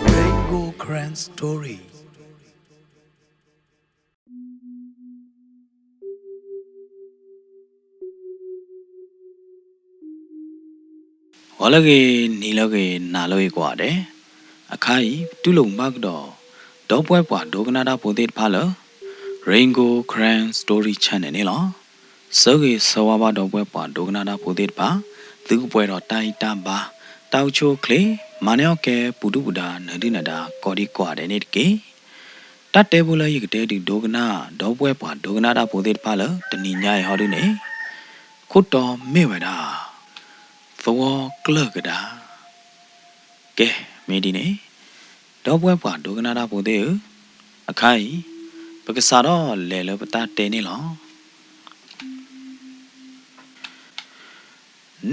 Rainbow Karen Story. ဂီၤလၢအဂ့ၤ, နံၤလၢအဂ့ၤ, နၤလၢအဂ့ၤကိးဂၤဒဲး, အခါအံၤ ပတူၢ်လိာ်မုာ်ဘၣ်ကဒီး ဒီပုၢ်ဝဲၢ်ပှၤဒိကနၣ်တၢ်ဖိသ့ၣ်တဖၣ်လၢ Rain Gold Karen Story Channel န့ၣ်လီၤ. ဆၢဂ့ၤဆၢဝါဘၣ်ဒီပုၢ်ဝဲၢ်ပှၤဒိကနၣ်တၢ်ဖိသ့ၣ်တဖၣ်, သုကပှဲၤဒီးတၢ်အံၣ်တၢ်ဘါ, တၢ်အိၣ်ဆူၣ်အိၣ်ချ့, မၤန့ၢ်အီၣ်ကဲ ပူၤဒုၣ်ပူၤဒါ နၢၤဒုၣ်နၢၤဒါ ကိးဒံကိးဂၤဒဲးန့ၣ်တက့ၢ်. တၢ်တဲဖိလၢယကတဲဒုးဒိကနၣ် ဒီပုၢ်ဝဲၢ်ပှၤဒိကနၣ်တၢ်ဖိသ့ၣ်တဖၣ်လၢ တနံၤညါအံၤဟီဒုန့ၣ်, ခိၣ်တီမ့ၢ်ဝဲဒၣ် သဝီကျၢၢ်ကဒါ. ကဲ, မ့ၢ်ဒ်န့ၣ်, ဒီပုၢ်ဝဲၢ်ပှၤဒိကနၣ်တၢ်ဖိသ့ၣ်ဧၢ, အခါအံၤ ပကစးထီၣ်လဲၤလၢပတၢ်တဲန့ၣ်လီၤ.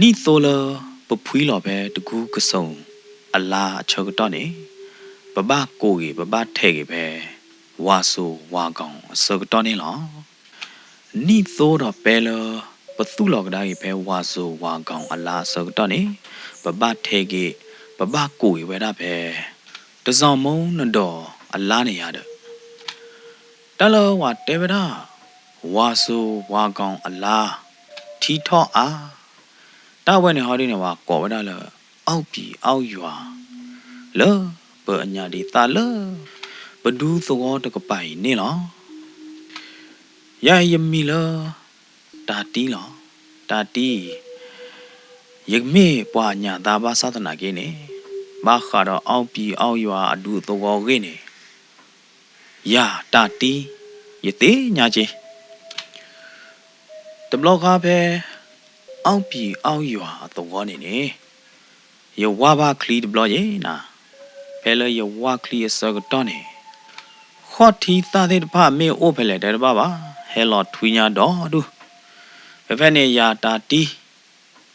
နံၣ်သိလၢပဖှံလီၤဖဲတကူကစိၤအလါအဆၢကတီၢ်န့ၣ်, ပဘၣ်ကိးက့ၤ ပဘၣ်ထဲးက့ၤဖဲ ဝၤစိၤဝၤကီၤအဆၢကတီၢ်န့ၣ်လီၤ. နံၣ်သိဒီးပဲလၢပသူၣ်လီၤကဒါက့ၤဖဲ ဝၤစိၤဝၤကီၤအလါအဆၢကတီၢ်န့ၣ်, ပဘၣ်ထဲးက့ၤ, ပဘၣ်ကိးက့ၤဝဲဒၣ်ဖဲ တစီၤမိနဒီးအလါန့ၣ်ယါဒီး တၢ်လၢပှၤတဲဝဲဒၣ် ဝၤစိၤဝၤကီၤအလါ ထံထီၣ်အါ, တၢ်ဝဲန့ၣ်ဟီဒုန့ၣ် ပှၤကိးဝဲဒၣ်လၢ အီၣ်ပံၤအီၣ်ယွၤ လၢပအညၣ်ဒံးသၣ်လၢ ပဒူသဝီတကပၤအံၤန့ၣ်လီၤ. ယၤအံၤယမံၤလၢ တၤတံလီၤ. တၤတံ, ယမ့ၢ်ပှၤအညၣ်သၣ်ဘၣ်ဆၣ်သနာ်က့န့ၣ်, ဘၣ်ဃးဒီးအီၣ်ပံၤအီၣ်ယွၤအဒူသဝီအဂ့ၢ်န့ၣ်, ယၤတၤတံ, ယသ့ၣ်ညါက့ၤ တဘျီဃီဖဲ အီၣ်ပံၤအီၣ်ယွၤအသဝီန့ၣ်န့ၣ်, ယဝၢ်ဘၣ်ချံတဘျီယဲနၤ, ဖဲလၢယဝၢ်ချံအဆၢကတီၢ်န့ၣ်, ဃီၣ်ထံသၣ်သ့ၣ်တဖၣ်မ့ၢ်အိၣ်ဖဲလဲၣ်တဲတဘၣ်ဘၣ်, ဟဲလီၤထွံညါဒီဒူၣ်, ဖဲဖဲန့ၣ်ယၤတၤတံ,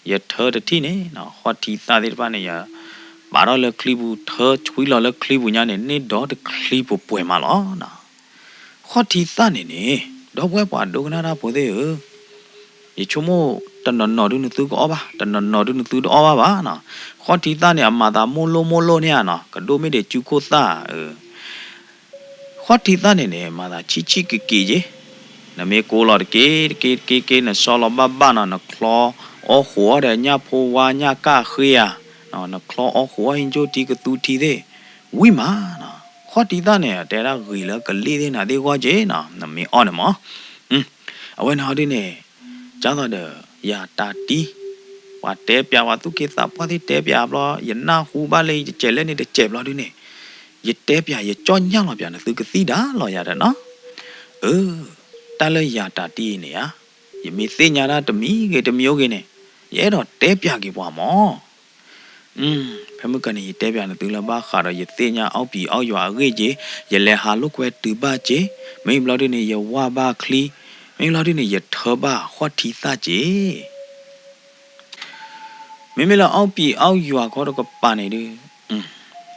ယထၢတထံၣ်န့ၣ်, ဃီၣ်ထံသၣ်သ့ၣ်တဖၣ်န့ၣ် ယပာ်ထီၣ်လၢချံပူၤ ထၢဆွံလီၤလၢချံပူၤညါန့ၣ် န့ၢ်ဒီတချံပှဲၤပှဲၤမးလီၤ. ဃီၣ်ထံသၣ်န့ၣ်န့ၣ်, ဒီပုၢ်ဝဲၢ်ပှၤဒိကနၣ်တၢ်ဖိသ့ၣ်ဧၢ, ယဆိကမိၣ်တနီၤနီၤဒုနသုကအီၣ်ဘၣ်, တနီၤနီၤဒုနသုတအီၣ်ဘၣ်ဘၣ်နီၤ. ဃီၣ်ထံသၣ်န့ၣ် အမၤသးမိၢ်လိၢ်မိၢ်လိၢ်န့ၣ်ဧါနီၤ, ကဒိၣ်မ့ၢ်ဒံးစုခိၣ်သၣ်ဧၢ, ဃီၣ်ထံသၣ်န့ၣ်န့ၣ် မၤသးဆံးဆံးက့ၤက့ၤယ့, နမ့ၢ်ကိးလီၤတက့ၢ်တက့ၢ်တက့ၢ်က့ၢ် နဆီလီၤဘၣ်ဘၣ်နီၤ, နချီအီၣ်ဃိးအီၣ်ဒီးညၣ်ဖိဝါညၣ်ကၣ်ဃ့ဧါ, နချီအီၣ်ဃိးအီၣ်ဟံၣ်ကၠိၣ်ထံကသူထံသ့ၣ်, ဝံၣ်မးနီၤ. ဃီၣ်ထံသၣ်န့ၣ် တဲဒၣ်ဂ့ၤလၢကလ့ၢ်သ့ၣ်နၤသ့ၣ်ဂီၢ်က့နီၤ, နမ့ၢ်အီၣ်န့ၣ်မး အဝဲန့ၣ်ဟီဒုန့ၣ်, ကၢ်သိးဒီး ယၤတၤတံ, ပှၤတဲပျး ပှၤသူၣ်က့သးပှၢ်သ့ၣ်တဲပျးဘျီ ယနၢ်ဟူဘၣ်လၢယကဲးလဲၣ်န့ၣ်တကဲးဘျီဒုန့ၣ်, ယတဲပျး ယကၠီၣ်ညၣ်လီၤပျး နသုကသံၣ်ဒၣ်လီၤယၤဒီးနီၤ. အၢ, တၢ်လၢယၤတၤတံအံၤန့ၣ်ဧါ, ယမ့ၢ်သ့ၣ်ညါတၢ်တမံၤဂ့ၤတမံၤအိၣ်ဂ့ၤန့ၣ်, ယအဲၣ်ဒိးတဲပျးက့ၤပှၤမး ဖဲမုၢ်ကနံၤ ယတဲပျးနသုလၢဘၣ်ဃးဒီးယသ့ၣ်ညါအီၣ်ပံၤအီၣ်ယွၤအဂ့ၢ်က့, ယလဲၤဟးလိာ်ကွဲတုၤဘၣ်က့, မ့ၢ်ဘျီဒုန့ၣ် ယဝၢ်ဘၣ်ချံ, မ့ၢ်ဘျီဒုန့ၣ် ယထၢဘၣ်ဃီၣ်ထံသၣ်က့ မ့မ့ၢ်လၢအီၣ်ပံၤအီၣ်ယွၤခီတကပၤန့ၣ်ဒု,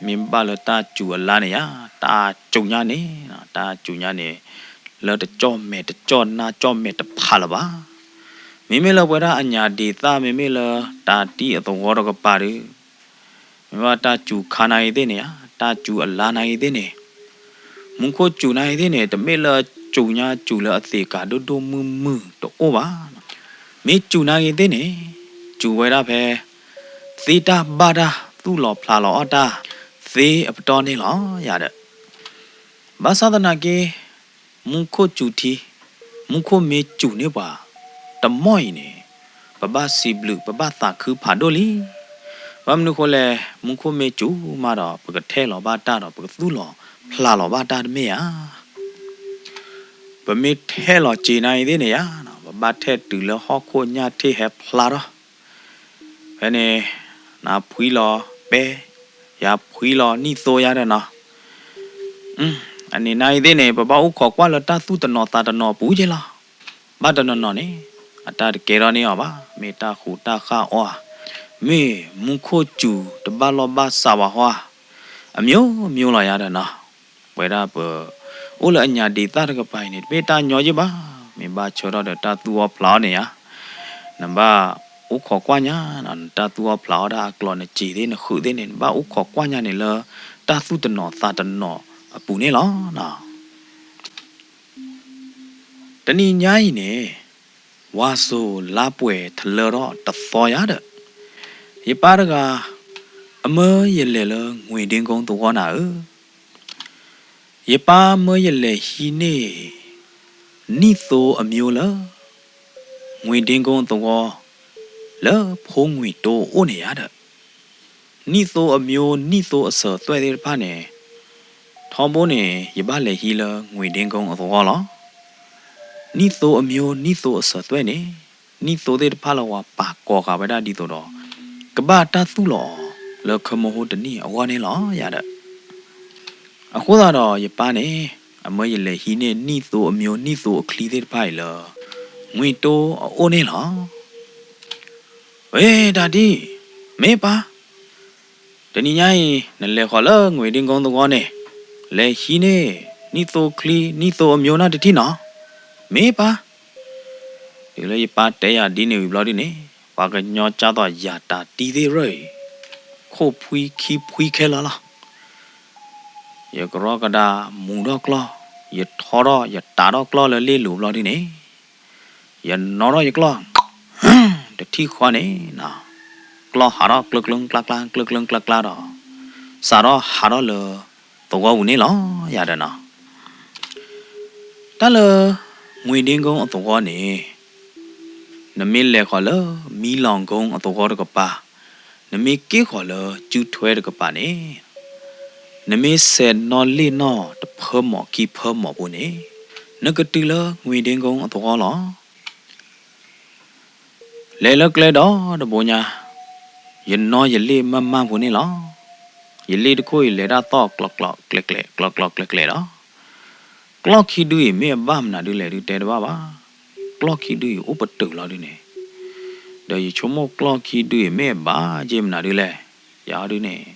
မ့ၢ်ဘၣ်လၢတၢ်စူၤအလါန့ၣ်ဧါ, တၢ်စူၤညါန့ၣ်, တၢ်စူၤညါန့ၣ်, လၢတကၠီၣ်မဲာ်တကၠီၣ်နါကၠီၣ်မဲာ်တဖးလၢၤဘၣ်. မ့မ့ၢ်လၢပဝဲဒၣ်အညၣ်ဒံးသၣ် မ့မ့ၢ်လၢတၤတံအသဝီတကပၤဒု, မ့ၢ်ဘၣ်တၢ်စူၤခါနာ်ဂ့ၤသ့ၣ်န့ၣ်ဧါ, တၢ်စူၤအလါနာ်ဂ့ၤသ့ၣ်န့ၣ်, မူခိၣ်စူၤနာ်ဂ့ၤသ့ၣ်န့ၣ် တမ့ၢ်လၢစူၤညါစူၤလၢအသ့ၣ်ကးဒိၣ်ဒိၣ်မုၢ်မုၢ်တအိၣ်ဘၣ်. မ့ၢ်စူၤနာ်ဂ့ၤသ့ၣ်န့ၣ်, စူၤဝဲဒၣ်ဖဲ သ့တၢ်ဘၣ်တၢ် သူၣ်လီၤဖျးလီၤအီၣ်တၢ် သ့အပတီၢ်န့ၣ်လီၤယၤဒီး ဘၣ်ဆၣ်သနာ်က့ မူခိၣ်စူၤထံ, မူခိၣ်မ့ၢ်စူၤန့ၢ်ပှၤ တမီၢ်အံၤန့ၣ်, ပဘၣ်စံးဘျုး ပဘၣ်သးခုဖးဒိၣ်လံ. ဘၣ်မနုၤဃိလဲၣ်, မူခိၣ်မ့ၢ်စူၤမးဒီး ပကထဲလီၤဘၣ်တၢ်ဒီး ပကသူၣ်လီၤဖျးလီၤဘၣ်တၢ်တမ့ၢ်ဧါ. ပမ့ၢ်ထဲလီၤစ့ၤနာ်ဂ့ၤသ့ၣ်န့ၣ်ဧါ, ပဘၣ်ထဲတုၤလၢဟီၣ်ခိၣ်ညၣ်ထ့ၣ်ဟဲဖျါထီၣ် ဖဲန့ၣ် နဖှံလီၤပဲ, ယၤဖှံလီၤနံၣ်သိယါဒီးနီၤ. အန့ၣ်နၤအံၤသ့ၣ်န့ၣ် ပဘၣ်အိၣ်ခိးကွၢ်လၢတၢ်သူၣ်တနီၤသးတနီၤအပူၤက့လီၤ. ဘၣ်တနီၤနီၤန့ၣ် အတၢ်တကဲထီၣ်န့ၢ်အီၤဘၣ်, မ့ၢ်တၢ်ဃူတၢ်ဃၣ်အီၣ်ဧါ, မ့ၢ်မူခိၣ်စူၤတဘၣ်လီၢ်ဘၣ်စးဘၣ်ဟီဧါ, အမျိုးမျိုးလီၤယါဒီးနီၤ. ပဝဲဒၣ်ပ အိၣ်လၢအညါဒံးသၣ်တကပၤအံၤန့ၣ် တမ့ၢ်တၢ်ညီယ့ၢ်ဘၣ်, မ့ၢ်ဘၣ်ဆၢထၢၣ်ဒီးတၢ်သူၣ်အီၣ်ဖျးအီၣ်န့ၣ်ဧါ. နဘၣ်အိၣ်ခိးကွၢ်ညါ, နတၢ်သူၣ်အီၣ်ဖျးအီၣ်တၢ်အကျိၤနစံာ်သ့ၣ်နဃုာ်သ့ၣ်န့ၣ် နဘၣ်အိၣ်ခိးကွၢ်ညါန့ၣ်လၢ တၢ်သူၣ်တနီၤသးတနီၤအပူၤန့ၣ်လီၤ. တနံၤညါအံၤန့ၣ် ဝါစိၤလါပှဲၤထလၢထီၣ်တသီယါဒီး ယပၢ်တဂၤ အမၢယလဲၤလၢငွေဒင်ကုန်းသဝီနၤဧၢ, ယပၢ်မၢယလဲၤဟံးန့ၢ် နံၣ်သိအမျိုးလၢ ငွေဒင်ကုန်းသဝီ လၢဖိငွေတိအိၣ်န့ၣ်ယါဒီး နံၣ်သိအမျိုး နံၣ်သိအစၢၤသွဲၣ်သ့ၣ်တဖၣ်န့ၣ် ထီဘိန့ၣ် ယဘၣ်လဲၤဟံးလၢငွေဒင်ကုန်းအသဝီလီၤ. နံၣ်သိအမျိုး နံၣ်သိအစၢၤသွဲၣ်န့ၣ် နံၣ်သိသ့ၣ်တဖၣ်လၢပှၤပာ်ကိးဃာ်ဝဲဒၣ်ဒ်သိးဒီး ကဘၣ်တၢ်သူၣ်လီၤအီၤလၢခၢမူဟိတနံၣ်အဂီၢ်န့ၣ်လီၤယါဒီး အဃိသတးဒီးယပၢ်န့ၣ် အမၢယလဲၤဟံးန့ၢ်နံၣ်သိအမျိုး နံၣ်သိအချံသ့ၣ်တဖၣ်အံၤလၢ ငွေတိအအိၣ်န့ၣ်လီၤ. ဝဲ တၢ်ဒ်အံၤ, မ့ၢ်ပၢ်, တနံၤညါအံၤ နလဲၤဃီၤလၢငွေဒင်ကုန်းသဝီန့ၣ် လဲၤဟံးန့ၢ် နံၣ်သိချံ နံၣ်သိအမျိုးနီတထံၣ်နီၤ, မ့ၢ်ပၢ်. တုၤလၢယပၢ်တဲယၤဒ်န့ၣ်ဝံၤဘျီဒုန့ၣ် ပှၤကညီကၢ်သိးယၤတၢ်တံၢ်သ့ၣ်ရၢအံၤ ခိၣ်ဖှံခံဖှံခဲလၢာ်လီၤ. ယကရီကဒါမူၤထီၣ်ကျီၢ်, ယထီထီၣ်ယတးထီၣ်ကျီၢ်လၢလ့ၣ်လိၤဘျီဒုန့ၣ် ယနီၣ်ထီၣ်ယကျီၢ် တထံၣ်ဃီန့ၣ်, ကျီၢ်ဟးထီၣ်ကျၢကျၢကျါကျါ ကျၢကျၢကျါကျါဒီး စးထီၣ်ဟးထီၣ်လၢသဝီပူၤန့ၣ်လီၤယၤဒီးနီၤ. တၢ်လၢ ငွေဒင်ကုန်းအသဝီန့ၣ် နမ့ၢ်လဲၤဃီၤလၢ မီးလောင်ကုန်းအသဝီတကပၤ, နမ့ၢ်က့ၢ်ဃီၤလၢ ကၠူထွဲတကပၤန့ၣ် နမ့ၢ်ဆဲးနီၣ်လ့ၣ်နီၣ်တဖၢမီၢ်ခံဖၢမီၢ်ဖိန့ၣ် နကတုၤလၢငွေဒင်ကုန်းအသဝီလီၤ. လဲၤလၢကျဲဒီတဘိညါ, ယနီၣ်ယလ့ၣ်မၢ်မၢ်ဖိန့ၣ်လီၤ. ယလ့ၣ်တခိၣ်အံၤလဲၤတၢ်သီၣ်ကျီးကျီးကျဲၤကျဲၤ ကျီးကျီးကျဲၤကျဲၤဒီး ကျီၢ်ခံဒုအံၤမ့ၢ်အဘၣ်မနုၤဒုလဲၣ်ဒုတဲတဘၣ်ဘၣ်. ကျီၢ်ခံဒုအံၤအိၣ်ပတုာ်လီၤဒုန့ၣ်, ဒီးယဆိကမိၣ်ကျီၢ်ခံဒုအံၤမ့ၢ်အဘၣ်က့ၤမနုၤဒုလဲၣ်, ယၤဒုန့ၣ်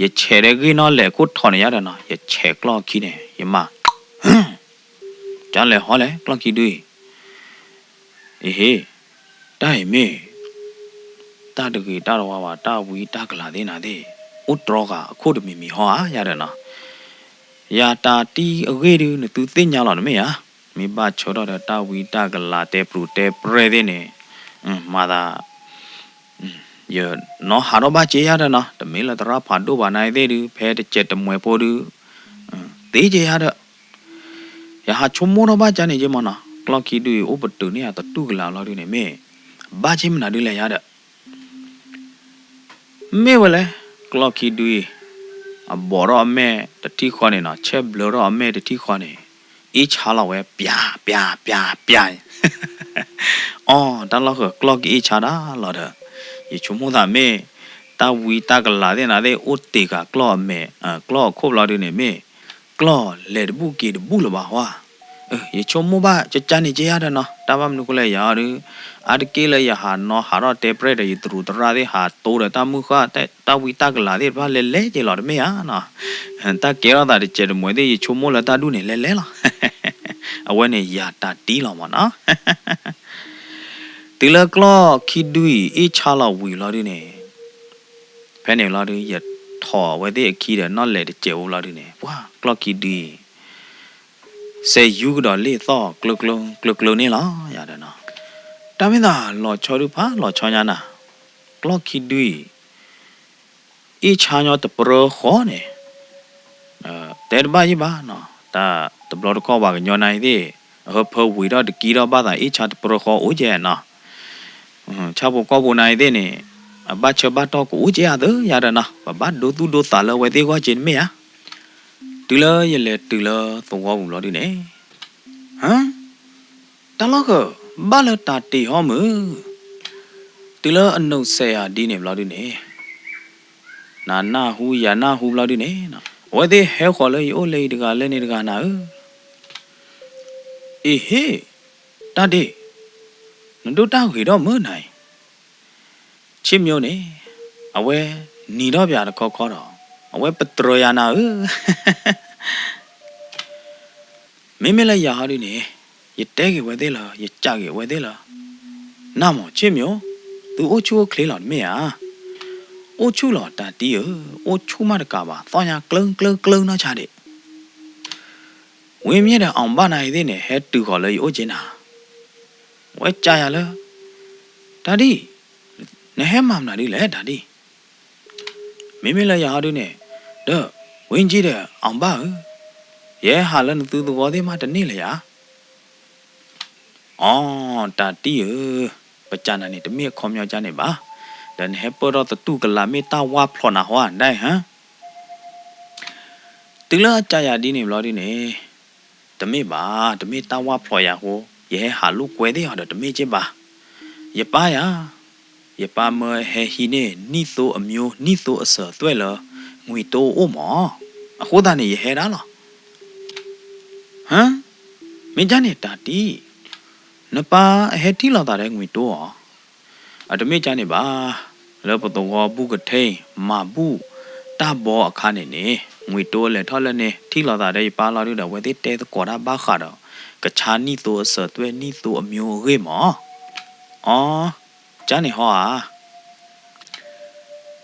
ယဆဲးဒီးဂ့ၢ်နီၣ်လဲၢ်ခိၣ်ထီၣ်န့ၣ်ယါဒီးနီၤ, ယဆဲးကျီၢ်ခံန့ၣ် ယမၤ ကလဲၤဟီလဲၣ် ကျီၢ်ခံဒုအံၤ, အဟ့ၣ်, တၢ်အံၤမ့ၢ် တၢ်တဂ့ၤတၢ်တဝါဘၣ် တၢ်ဝံတၢ်ကလၤသ့ၣ်နၤသ့ၣ် အိၣ်တြီဃာ်အခိၣ်တမံၤမံၤဟီဧါ ယၤဒီးနီၤ, ယၤတၢ်တံၢ်အဂ့ၢ်ဒု နသုသ့ၣ်ညါလီၤတမ့ၢ်ဧါ, မ့ၢ်ဘၣ်ဆၢထီၣ်ဒီးတၢ်ဝံတၢ်ကလၤတဲပျုၤတဲပြဲၢ်သ့ၣ်န့ၣ်, မၤသး ယနီၣ်ဟးထီၣ်ဘၣ်က့ယါဒီးနီၤ, တမ့ၢ်လၢသရၣ်ဖးဒိၣ်ဘၣ်နၤသ့ၣ်ဒု ဖဲတစဲးတမှဲၤဖိဒု သ့က့ယါဒီး, ယဟးဆိကမိၣ်ထီၣ်ဘၣ်ကၢ်န့ၣ်က့မနီၤ, ကျီၢ်ခံဒုအံၤအိၣ်ပတုာ်န့ၢ်ယၤတတူၢ်ကလၤလီၤဒုန့ၣ်မ့ၢ် ဘၣ်က့မနုၤဒုလဲၣ်ယါဒီး မ့ၢ်ဝဲလဲၣ်, ကျီၢ်ခံဒုအံၤ အဘီးထီၣ်အမဲာ်တထံၣ်ဃီန့ၣ်နီၤ, ဆဲးဘျၢထီၣ်အမဲာ်တထံၣ်ဃီန့ၣ်, အ့ၣ်ဆါလီၤဝဲ ပျးပျးပျးပျး, အီ တၢ်လီၢ်ဃၢၤ ကျီၢ်ကအ့ၣ်ဆါတၢ်လီၤဒီး, ယဆိကမိၣ်သးမ့ၢ် တၢ်ဝံတၢ်ကလၤသ့ၣ်နၤသ့ၣ်အိၣ်တ့ၢ်ဃာ်ကျီၢ်အမဲာ် ကျီၢ်အခိၣ်ဘျီဒုန့ၣ်မ့ၢ် ကျီၢ်လဲၤတဘူၣ်က့ၤတဘူၣ်လၢၤဘၣ်ဟီဧါ, ယဆိကမိၣ်ဘၣ်ကၢ်ကၢ်န့ၣ်က့ယါဒီးနီၤ, တၢ်ဘၣ်မနုၤဃိလဲၣ်ယၤအီၤဒု အါတက့ၢ်လၢယဟးနီၣ်ဟးထီၣ်တဲပြဲၢ်ဒီးယတရူးသရၣ်သ့ၣ်ဟးတိဒီးတၢ်မုၢ်ဃၢ် တၢ်ဝံတၢ်ကလၤသ့ၣ်တဖၣ်လဲၤလဲၤက့ၤလီၤတမ့ၢ်ဧါနီၤ, တၢ်ကဲထီၣ်သးတစဲးတမှဲၤသ့ၣ် ယဆိကမိၣ်လၢတၢ်ဒူၣ်န့ၣ်လဲၤလဲၤလီၤ, အဝဲန့ၣ်ယၤတၢ်တံၢ်လီၤမနီၤ တုၤလၢကျီၢ်ခံဒုအံၤ အ့ၣ်ဆါလီၤဝံၤလီၤဒုန့ၣ်, ဖဲန့ၣ်လီၤဒု ယထီၣ်အဝဲသ့ၣ်အခံဒီးနီၣ်လဲၢ်တစဲးအိၣ်လီၤဒုန့ၣ်, ပှၤကျီၢ်ခံဒုအံၤ စဲးယူကဒီးလ့ၣ်သီၣ်ကျၢကျၢကျၢကျၢန့ၣ်လီၤယၤဒီးနီၤ, တၢ်မ့ၢ်သးလီၤဆီဒုဖးလီၤဆီညါနၤ, ကျီၢ်ခံဒုအံၤ အ့ၣ်ဆါညီတပြၢဃီန့ၣ်, တဲတဘၣ်ယံၣ်ဘၣ်နီၤ, တၢ်တဘျီတခီၣ်ပှၤကညီနၤအံၤသ့ၣ် အဟၢဖၢဝံၤထီၣ်တကံထီၣ်ဘၣ်သးအ့ၣ်ဆါတပြၢဃီအိၣ်ကဲနီၤ, ဆၣ်ဖိကီၢ်ဖိနၤအံၤသ့ၣ်န့ၣ် အဘၣ်ဆၢဘၣ်တီၢ်ကအိၣ်ကဲအသးယၤဒီးနီၤ, ပဘၣ်ဒိသူၣ်ဒိသးလၢအဝဲသ့ၣ်ဂီၢ်က့န့ၣ်မ့ၢ်ဧါ, တုၤလၢယလဲၤတုၤလၢသဝီပူၤလီၤဒုန့ၣ် ဟါ, တၢ်လီၢ်ဃၢၤ ဘၣ်လၢတၢ်တ့ၢ်ဟီမုၢ်, တုၤလၢအနုာ်စဲးယၤဒ်န့ၣ်ဘျီဒုန့ၣ်, နၤနၢ်ဟူယၤနၢ်ဟူဘျီဒုန့ၣ်, အဝဲသ့ၣ်ဟဲဃီၤလၢယအိၣ်လၢအံၤတဂၤလၢန့ၣ်တဂၤနၤဧၢ, အ့ဟ့ၣ်, တၢ်ဒ့ၣ်, နဒိၣ်တၢ်ဂ့ၤထီၣ်မုၢ်နၤအံၤ, ဆ့ၣ်မိန့ၣ်, အဝဲနံၤထီၣ်ပၠးတခီခီဒီး, အဝဲပတြၢၤယၤနၤဧၢ မ့မ့ၢ်လၢယၤဟီဒုန့ၣ်, ယတဲက့ၤဝဲသ့ၣ်လၢ ယစံးက့ၤဝဲသ့ၣ်လၢ, နၢ်မးဆ့ၣ်မိၤ, သုအိၣ်ဆူၣ်အိၣ်ချ့လီၤတမ့ၢ်ဧါ, အိၣ်ဆူၣ်လီၤတၢ်တံၢ်ဧၢ, အိၣ်ဆူၣ်မးတကးဘၣ် သီၣ်ညါကျၢၢ်ကျၢၢ်ကျၢၢ်နီၢ်ဆါဒံး, ဝံၤမ့ၢ်ဒီးအီၤဘၣ်နၤအံၤသ့ၣ်န့ၣ် ဟဲတုၤဃီၤလၢယအိၣ်က့နၤ, ဝဲစံးယၤလၢ, တၢ်ဒံၣ်, နဟဲမၤမနုၤဒ်လဲၣ်တၢ်ဒံၣ် မ့မ့ၢ်လၢယၤဟီဒုန့ၣ်, ဒီး, ဝံၤကံဒီး အီၤဘၣ်ဧၢ, ယဟဲဟးလၢနသုသဝီသ့ၣ်မးတန့ၢ်လၢၤယၤ, အီ, တၢ်တံၢ်ဧၢ, ပစံးနၤန့ၣ် တမ့ၢ်အခီပညီကါန့ၣ်ဘၣ်, ဒီးနဟဲပၢၢ်ထီၣ်သတူၢ်ကလာ်မ့ၢ်တၢ်ဝါဖျိးနၤဟီဧါဒၣ်ဟါ တုၤလၢအစံးယၤဒ်န့ၣ်ဘျီဒုန့ၣ်, တမ့ၢ်ဘၣ်, တမ့ၢ်တၢ်ဝါဖျိးယၤအဃိ, ယဟဲဟးလိာ်ကွဲသ့ၣ်အီၤဒီးတမ့ၢ်က့ဘၣ်, ယပၢ်ယၤ, ယပၢ်မၢဟဲဟံးန့ၢ်နံၣ်သိအမျိုး နံၣ်သိအစၢၤအသွဲၣ်လၢ ငွေတိုးအိၣ်မး, အဃိသတးန့ၣ် ယဟဲဒၣ်လီၤ. ဟါ, မ့ၢ်ကါန့ၣ်တၢ်တံၢ်, နပၢ်အဟဲထံၣ်လိာ်သးဒီးငွေတိုးဧါ အတမ့ၢ်ကါန့ၣ်ဘၣ်, လၢပသဝီဘူၣ်ကထ့ၣ် မၤဘူၣ်တၢ်ဘီအခါန့ၣ်န့ၣ် ငွေတိုးအလဲၤထီၣ်လၢန့ၣ် ထံၣ်လိာ်သးဒီးယပၢ်လီၤဒုဒီး အဝဲသ့ၣ်တဲသကိးတၢ်ဘၣ်ဃးဒီး ကဆါနံၣ်သိအစၢၤသွဲၣ် နံၣ်သိအမျိုးအဂ့ၢ်မး, အီ, ကါန့ၣ်ဟီဧါ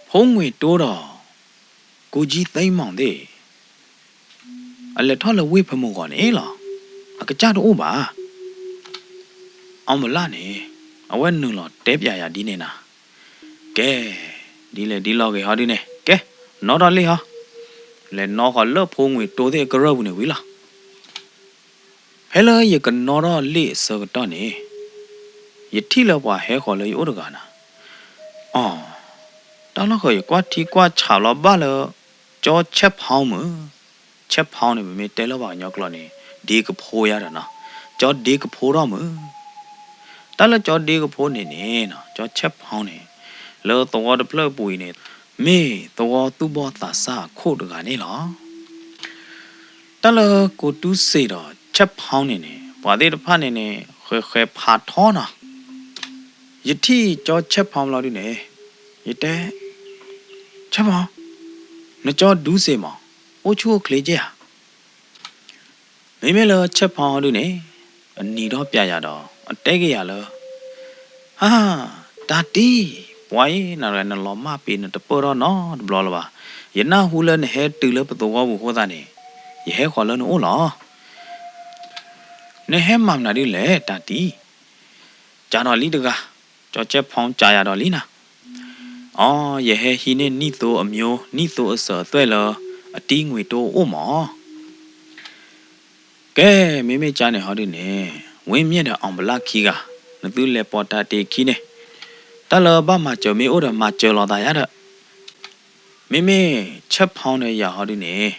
ဖိငွေတိုးဒီး ကိုကြီးသိန်းမောင်သ့ၣ်, အလဲၤထီၣ်လၢဝ့ၢ်ဖဲမုၢ်ဂီၤန့ၣ်လီၤ. အကစၢ်တအိၣ်ဘၣ်. အီၣ်မလၢ်န့ၣ် အဝဲနုာ်လီၤတဲပၠးယၤဒ်န့ၣ်နၤ. ကဲ, ဒ်လဲၣ်ဒ်လဲၣ်ဂ့ၤဟီဒ်န့ၣ်, ကဲ, နီၣ်ထီၣ်လံဟီ, လဲၤနီၣ်ဃီၤလၢဖိငွေတိုးသ့ၣ်အကရၢၢ်ပူၤန့ၣ်ဝံၤလီၤ. ဖဲလၢယကနီၣ်ထီၣ်လံအဆၢကတီၢ်န့ၣ်, ယထံၣ်လၢပှၤဟဲဃီၤလၢယအိၣ်တဂၤနၤ. အီ, တၢ်လီၢ်ဃီၤယကွၢ်ထံကွၢ်ဆးလီၤဘၣ်လၢ ကၠီဆဲးဖီမုၢ်, ဆဲးဖီန့ၣ် ပမ့ၢ်တဲလၢပှၤကညီကျိာ်န့ၣ် ဒ့ကဖိယါဒီးနီၤ, ကၠီဒ့ကဖိထီၣ်မုၢ်. တၢ်လၢကၠီဒ့ကဖိန့ၣ်န့ၣ်, ကၠီဆဲးဖီန့ၣ် လၢသဝီတဖျၢၣ်ပူၤအံၤန့ၣ် မ့ၢ်သဝီသူၣ်ဘီၣ်သးစၢ်အခိၣ်တဂၤန့ၣ်လီၤ. တၢ်လၢကိးတူစ့ၣ်ဒီးဆဲးဖီန့ၣ်န့ၣ် ပှၤသ့ၣ်တဖၣ်န့ၣ်န့ၣ် ဃဲၤဃဲၤဖးထီနီၤ. ယထံၣ်ကၠီဆဲးဖီလီၤဒုန့ၣ်, ယတဲ, ဆဲးဖီ, နကၠီဒူစ့ၣ်မး, အိၣ်ဆူၣ်အိၣ်ချ့ကဲဧါ. မ့မ့ၢ်လၢဆဲးဖီဒုန့ၣ်, အနံၤထီၣ်ပျးယၤဒီး အတဲက့ၤယၤလၢ ဟါ, တၢ်တံၢ်, ပှၤအံၤ နလီၤမၢ်ပ့ၤနတပၢၢ်ထီၣ်နီတဘျီလၢၤဘၣ်. ယနၢ်ဟူလၢနဟဲတုၤလၢပသဝီပူၤအဃိသတးန့ၣ်, ယဟဲဃီၤလၢနအိၣ်လီၤ. နဟဲမၤမနုၤဒ်လဲၣ်တၢ်တံၢ်. ကးဒီးလံတဂၤ, ကၠီဆဲးဖီကးယၤဒီးလံနၤ. အီ, ယဟဲဟံးန့ၢ်နံၣ်သိအမျိုး, နံၣ်သိအစၢၤအသွဲၣ်လၢ အတံၢ်ငွေတိုးအိၣ်မး. ကဲ, မ့မ့ၢ်ကါန့ၣ်ဟီဒုန့ၣ်, ဝ့ၢ်မ့ၢ်ဒီးအီၣ်ဘလၣ်ခံဂၤ, နသုလဲၤပိာ်တၢ်တ့ခံန့ၣ်, တၢ်လၢဘၣ်မၤစၢၤမ့ၢ်အိၣ်ဒီးမၤစၢၤလိာ်သးယါဒီး, မ့မ့ၢ်ဆဲးဖီဒီးယၤဟီဒုန့ၣ်,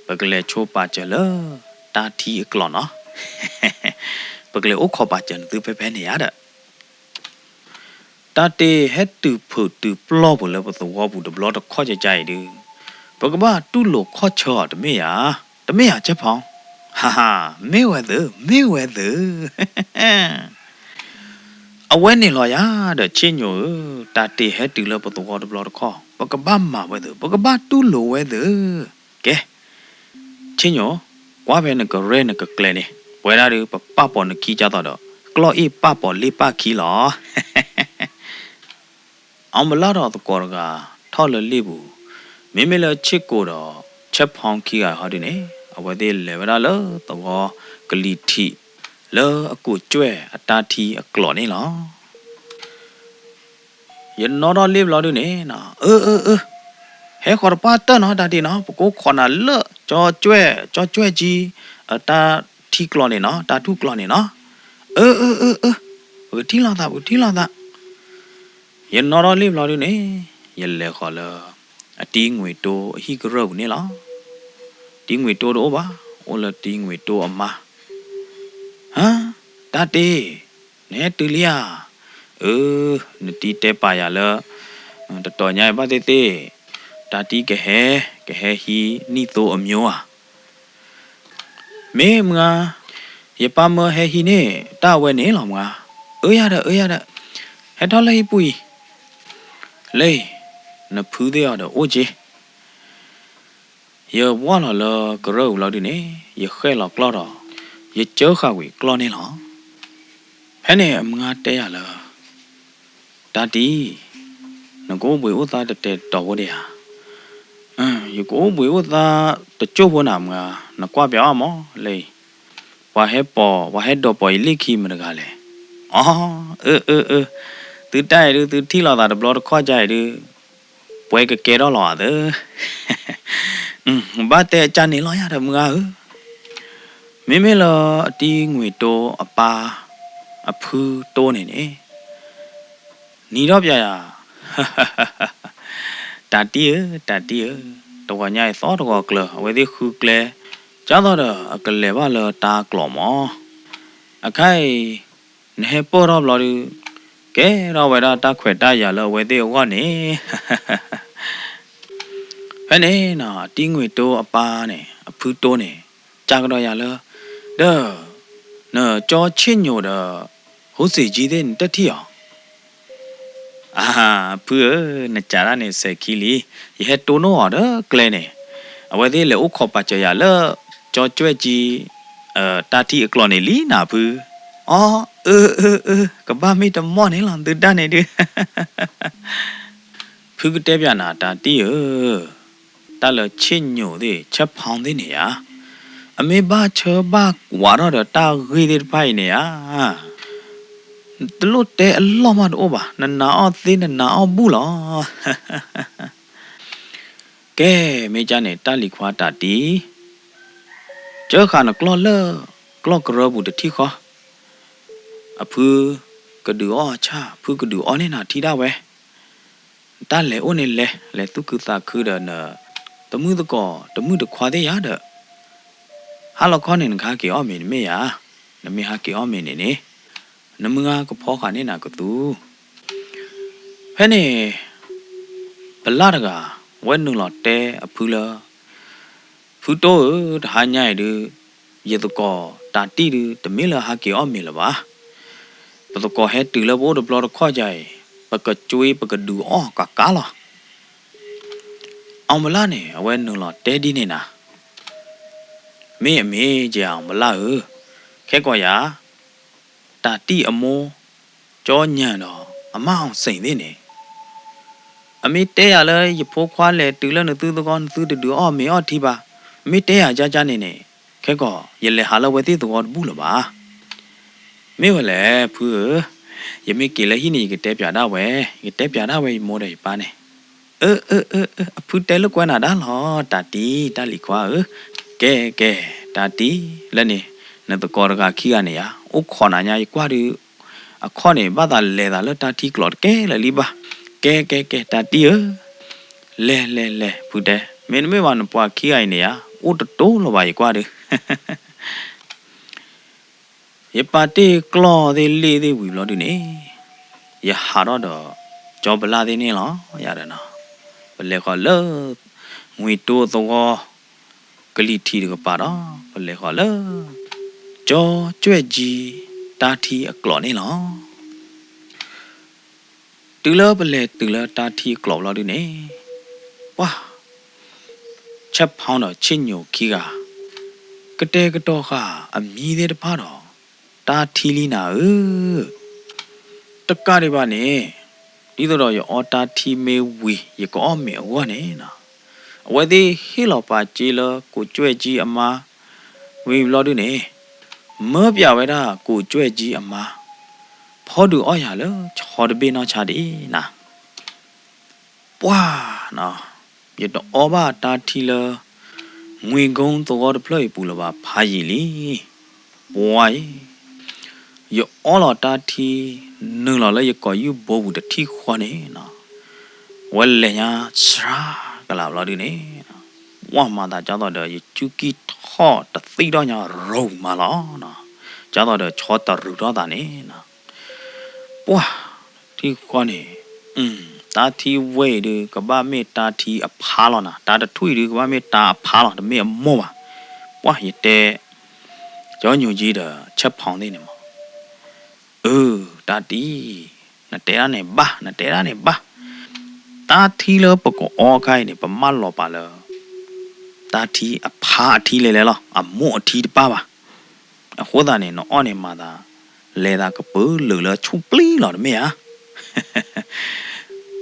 ပကလဲၤဆိပာ်စၢၤလၢ တၢ်ထံအကျိာ်နီၤ. ပကလဲၤအိၣ်ခိးပာ်စၢၤနသုဖဲဖဲန့ၣ်ယါဒီး တၢ်တ့ဟဲတုၤဖုးတုၤပျီၢ်ပူၤလၢပသဝီပူၤတဘျီတခီၣ်ကကါအံၤဒု, ပကဘၣ်တူၢ်လိာ်ခီၣ်ဆၢအီၤတမ့ၢ်ဧါ, တမ့ၢ်ဧါဆဲးဖီ. ဟါဟါ, မ့ၢ်ဝဲသု, မ့ၢ်ဝဲသု. အဝဲန့ၣ်လီၤယၤဒီးဆ့ၣ်ညိၣ်ဧၢ, တၢ်တ့ဟဲတုၤလၢပသဝီတဘျီတခီၣ်, ပကဘၣ်မၤဝဲသု, ပကဘၣ်တူၢ်လိာ်ဝဲသု. ကဲ, ဆ့ၣ်ညိၣ်, ကွၢ်ဖဲနကရဲၣ်နကကျဲၤန့ၣ်, ပဝဲဒၣ်ဒီးပပာ်ပိာ်နခံကၢ်သိးဒီး, ကျီၢ်အ့ၣ်ပာ်ပိာ်လ့ၣ်ပာ်ခံလီၤ. အီၣ်မလၢ်ဒီးသကိးတဂၤ ထီၣ်လၢလ့ၣ်ပူၤ, မ့မ့ၢ်လၢဆ့ၣ်ကိးဒီးဆဲးဖီခံဂၤဟီဒုန့ၣ်, အဝဲသ့ၣ်လဲၤဝဲဒၣ်လၢသဝီကလံၤထံး, လၢအကိးကွဲၢ်အတၢ်ထံအကျိာ်န့ၣ်လီၤ. ယနီၣ်ထီၣ်လ့ၣ်ဘျီဒုန့ၣ်, အၢ အၢ အၢ, ဟဲဃီၤတပှၢ်တၢၢ်နီၤ တၢ်တ့နီၤ, ပကိးခိးနၤလၢကၠီကွဲၢ်, ကၠီကွဲၢ်ကံ, အတၢ်ထံကျိာ်န့ၣ်နီၤ, တၢ်ထူၣ်ကျိာ်န့ၣ်နီၤ. အၢ အၢ အၢ အၢ, ပကထံၣ်လိာ်သး, ပကထံၣ်လိာ်သး. ယနီၣ်ထီၣ်လ့ၣ်ဘျီဒုန့ၣ်, ယလဲၤဃီၤလၢ အတံၢ်ငွေတိုးအဟံၣ်ကရၢၢ်ပူၤန့ၣ်လီၤ. တံၢ်ငွေတိုးတအိၣ်ဘၣ်, အိၣ်လၢတံၢ်ငွေတိုးအမါ. ဟါ, တၢ်တ့, နဟဲတုၤလံဧါ. အၢ, နတံၤတဲပာ်ယၤလၢ တတီၤညါအံၤဘၣ်သ့ၣ်သ့ၣ်, တၢ်တံၤကဟဲ, ကဟဲဟံးနံၣ်သိအမျိုးဧါ. မ့ၢ်မုၢ်ဂၤ, ယပၢ်မၢဟဲဟံးန့ၢ်တၢ်အဝဲန့ၣ်လီၤမုၢ်ဂၤ. အၢယၤဒီး အၢယၤဒီး, ဟဲထီၣ်လၢဟံၣ်ပူၤအံၤ, လၢအံၤ, နဖုသ့ၣ်အီၤဒီးအိၣ်က့ၤ. ယဝၢ်လီၤလၢကရၢၢ်ဝံၤလီၤဒုန့ၣ်, ယဃဲၣ်လီၤကျီၢ်ဒီး ယကၢဃာ်ဝံၤကျီၢ်န့ၣ်လီၤ. ဖဲန့ၣ်အမုၢ်ဂၤတဲယၤလၢ တၢ်တံၤ, နကအိၣ်ဘှံးအိၣ်သါတတဲာ်တတီၤဖိဒံးဧါ. ယကအိၣ်ဘှံးအိၣ်သါတကၠိၢ်ဖိနၤမုၢ်ဂၤ, နကွၢ်ပျးအီၤမး လၢအံၤ, ပှၤဟဲပိာ်, ပှၤဟဲဒိးပိာ်ယလံၣ်ခံမတဂၤလဲၣ်. အီ, အၢ အၢ အၢ, သုတၢ်အံၤဒု သုထံၣ်လိာ်သးတဘျီတခီၣ်ကါအံၤဒု ပှဲၤကကဲထီၣ်လီၤအသၢ ဘၣ်တဲအကၢန့ၣ်လီၤယၤဒီးမုၢ်ဂၤဧၢ, မ့မ့ၢ်လၢအတံၤငွေတိအပၢ် အဖုတိန့ၣ်န့ၣ် နံၤထီၣ်ပျးယၤ, တၢ်တံၤဧၢ, တၢ်တံၤဧၢ, တဂီၤညါအံၤသီတဂီၤကျၢၤ အဝဲသ့ၣ်ဃုကျဲ, ကၢ်သိးဒီးအကလဲၤဘၣ်လၢတၢ်ကျီၢ်မး, အခါအံၤ နဟဲပၢၢ်ထီၣ်ဘျီဒု ကဲထီၣ်ဝဲဒၣ်တၢ်ခွဲးတၢ်ယာ်လၢအဝဲသ့ၣ်အဂီၢ်န့ၣ် ဖဲန့ၣ်နီၤ အတံၤငွေတိအပၢ်န့ၣ် အဖုတိန့ၣ် စံးကဒီးယၤလၢ ဒီး နကၠီဆ့ၣ်ညိၣ်ဒီး ဟိစ့ၣ်ကၠံသ့ၣ် နတထံၣ်အီၤ. အၢ ဖုဧၢ, နစံးတၢ်န့ၣ်စဲၤခံလံ, ယဟဲတိၢ်နီၣ်အီၤဒီးကျဲန့ၣ်, အဝဲသ့ၣ်လဲၤအိၣ်ခိးပာ်စၢၤယၤလၢ ကၠီကွဲၢ်ကၠံ တၢ်ထံအကျိာ်န့ၣ်လံနၤဖု. အီ အၢ အၢ အၢ ကဘၣ်မ့ၢ်တမီၢ်န့ၣ်လီၤ သုတၢ်န့ၣ်ဒု ဖုကတဲပျးနၤတၢ်တံၢ်ဧၢ, တၢ်လၢဆ့ၣ်ညိၣ်သ့ၣ် ဆၢဖီသ့ၣ်န့ၣ်ဧါ, အမ့ၢ်ဘၣ်ဆၢဘၣ်ကွၢ်ထီၣ်ဒီးတၢ်ဂ့ၢ်သ့ၣ်တဖၣ်အံၤန့ၣ်ဧါ, တလိၣ်တဲအလီၢ်မးတအိၣ်ဘၣ်, နနာ်အီၣ်သ့နနာ်အီၣ်ဘူၣ်လီၤ. ကဲ မ့ၢ်ကၢ်န့ၣ် တၢ်လံၤခွါတၢ်တံၢ်, ကၢဃာ်နကျီၢ်လၢ ကျီၢ်ကရၢပူၤတထံၣ်ဃီ, အဖုကဒုးအီၣ်အဆၣ် ဖုကဒုးအီန့ၢ်နၤထံၣ်ဒၣ်ဝဲ, နတၢ်လဲၤအိၣ်န့ၣ်လဲၤ လဲၤသူၣ်ခုသးခုဒီးန တမုၣ်သကိး တမုၣ်တခွါသ့ၣ်ယၤဒီး ဟါလီၤခီန့ၣ် နကဟးက့ၤအီၣ်မ့ၤတမ့ၢ်ဧါ, နမ့ၢ်ဟးက့ၤအီၣ်မ့ၤန့ၣ်န့ၣ် နမုၢ်ဂၤကဖီဃာ်န့ၢ်နၤကသူ ဖဲန့ၣ် ပလၢ်တဂၤ ဝဲနုာ်လီၤတဲအဖုလၢ ဖုတိဧၢ, တဟါညါအံၤဒု ယသကိးတၢ်တံၢ်ဒု တမ့ၢ်လၢဟးက့ၤအီၣ်မ့ၤလၢၤဘၣ်. ပသကိးဟဲတုၤလၢပအိၣ်တဘျီတခီၣ်ကါအံၤ ပကကွ့ပကဒုးအီၣ်ကကါလီၤ. အီၣ်မလၢ်န့ၣ် အဝဲနုာ်လီၤတဲဒ်န့ၣ်နၤ, မ့ၢ်အမ့ၢ်က့ၤအီၣ်မလၢ်ဧၢ, ခဲကီးယၤ တၢ်တံၢ်အမိၢ် ကၠီညၣ်ဒီး အမါအီၣ်စ့ၣ်သ့ၣ်န့ၣ် အမ့ၢ်တဲယၤလၢယဖိခွါလဲၤတုၤလၢနသုသကိး နသုတဒုးအီၣ်မ့ၤအီၣ်ထံဘၣ်, မ့ၢ်တဲယၤကၢ်ကၢ်န့ၣ်န့ၣ် ခဲကီး ယလဲၤဟးလၢအဝဲသ့ၣ်သဝီတဘူၣ်လၢၤဘၣ်. မ့ၢ်ဝဲလဲၣ်ဖုဧၢ, ယမ့ၢ်က့ၤလၢဟံၣ်န့ၣ် ယကတဲပျးဒၣ်ဝဲ, ယကတဲပျးဒၣ်ဝဲယမိၢ်ဒီးယပၢ်န့ၣ်. အၢ အၢ အၢ အၢ အဖုတဲလိာ်ကွဲနၤဒၣ်လီၤ တၢ်တံၢ် တၢ်လံၤခွါဧၢ. ကဲ ကဲ တၢ်တံၢ် လၢန့ၣ် နသကိးတဂၤခံဂၤန့ၣ်ယါ အိၣ်ခိးနၤညါ ယကွၢ်ဒုး အခီၣ်န့ၣ် ဘၣ်သးလဲၤသးလၢတၢ်ထံကျိာ်တကဲလၢာ်လံဘၣ်. ကဲ ကဲ ကဲ တၢ်တံၢ်ဧၢ, လဲၤ လဲၤ လဲၤ ဖုတဲ, မ့တမ့ၢ်ဘၣ်နပှၤခံဂၤအံၤန့ၣ်ယါ အိၣ်တတိၢ်လၢၤဘၣ် ယကွၢ်ဒုး ယပာ်တ့ၢ်ကျီၢ်သ့ၣ်လ့ၣ်သ့ၣ်ဝံၤဘျီဒုန့ၣ် ယဟးထီၣ်ဒီး ကၠီပလၢ်သ့ၣ်န့ၣ်လီၤ ယၤဒီးနီၤ. ပလဲၤဃီၤလၢ ငွေတိသဝီ ကလံၤထံးတကပၤဒီး ပလဲၤဃီၤလၢ ကၠီကွဲၢ်ကၠံ တၢ်ထံအကျိာ်န့ၣ်လီၤ. တုၤလၢပလဲၤတုၤလၢတၢ်ထံအကျိာ်ဘျီဒုန့ၣ် ပှၢ် ဆၢဖီဒီးဆ့ၣ်ညိၣ်ခံဂၤ ကတဲာ်ကတီၤဃာ်အမံၤသ့ၣ်တဖၣ်ဒီး တၢ်ထံလံနၤဧၢ. တကးဒံးဘၣ်န့ၣ် ဒ်သိးဒီးယအီတၢ်ထံမ့ၢ်ဝံၤ ယကအီၣ်မ့ၤအဂီၢ်န့ၣ်နီၤ အဝဲသ့ၣ်ဟ့ၣ်လီၤပာ်စ့လၢကိးကွဲၢ်ကၠံအမါ ဝံၤဘျီဒုန့ၣ် မၢပျးဝဲဒၣ်ကိးကွဲၢ်ကၠံအမါ ဖီဒုးအီၣ်ယၤလၢဆီတဘ့ၣ်နီၢ်ဆါဒံးနၤ. ပှၢ်နီၤ ယတအီဘၣ်တၢ်ထံလၢ ငွေကိသဝီတဖျၢၣ်အံၤပူၤလၢၤဘၣ်ဖးယံာ်လံ. ပှၢ်အံၤ ယအီလီၤတၢ်ထံ နုာ်လီၤလၢယကိာ်ယူၢ်ဘိပူၤတထံၣ်ဃီန့ၣ်နီၤ ဝဲလဲၤညါစှၤကလာ်ဘျီဒုန့ၣ် ပှၢ်မၤသးကၢ်သိးဒီး ယကူကံၢ်ထီၣ်တသံၣ်ထီၣ်ညါရိမးလီၤ. ကၢ်သိးဒီးဆီတရုၤထီၣ်သးန့ၣ် ပှၢ် ထံဃီန့ၣ်, တၢ်ထံဝဲအံၤဒုး ကဘၣ်မ့ၢ်တၢ်ထံအဖါလီၤနၤ, တၢ်တထူၣ်အံၤဒုး ကဘၣ်မ့ၢ်တၢ်အဖါလီၤ, တမ့ၢ်အမိၢ်ဘၣ်. ပှၢ်ယတဲ, ကၠီညိၤကံဒီး ဆဲးဖီသ့ၣ်န့ၣ်မး, အၢ တၢ်တံၢ်, နတဲဒၣ်န့ၣ်ဘၣ်, နတဲဒၣ်န့ၣ်ဘၣ်. တၢ်ထံလၢပကအီခါအံၤန့ၣ် ပမၢလီၤပာ်လၢ တၢ်ထံအဖါအထံလဲၤလဲၤလီၤ, အမိၢ်အထံတပၣ်ဘၣ်. အဃိသတးန့ၣ် နအီၣ်န့ၣ်မၤသး လဲၤသးကပၢၤလၢာ်လၢဆူၣ်ပျံၤလီၤ တမ့ၢ်ဧါ.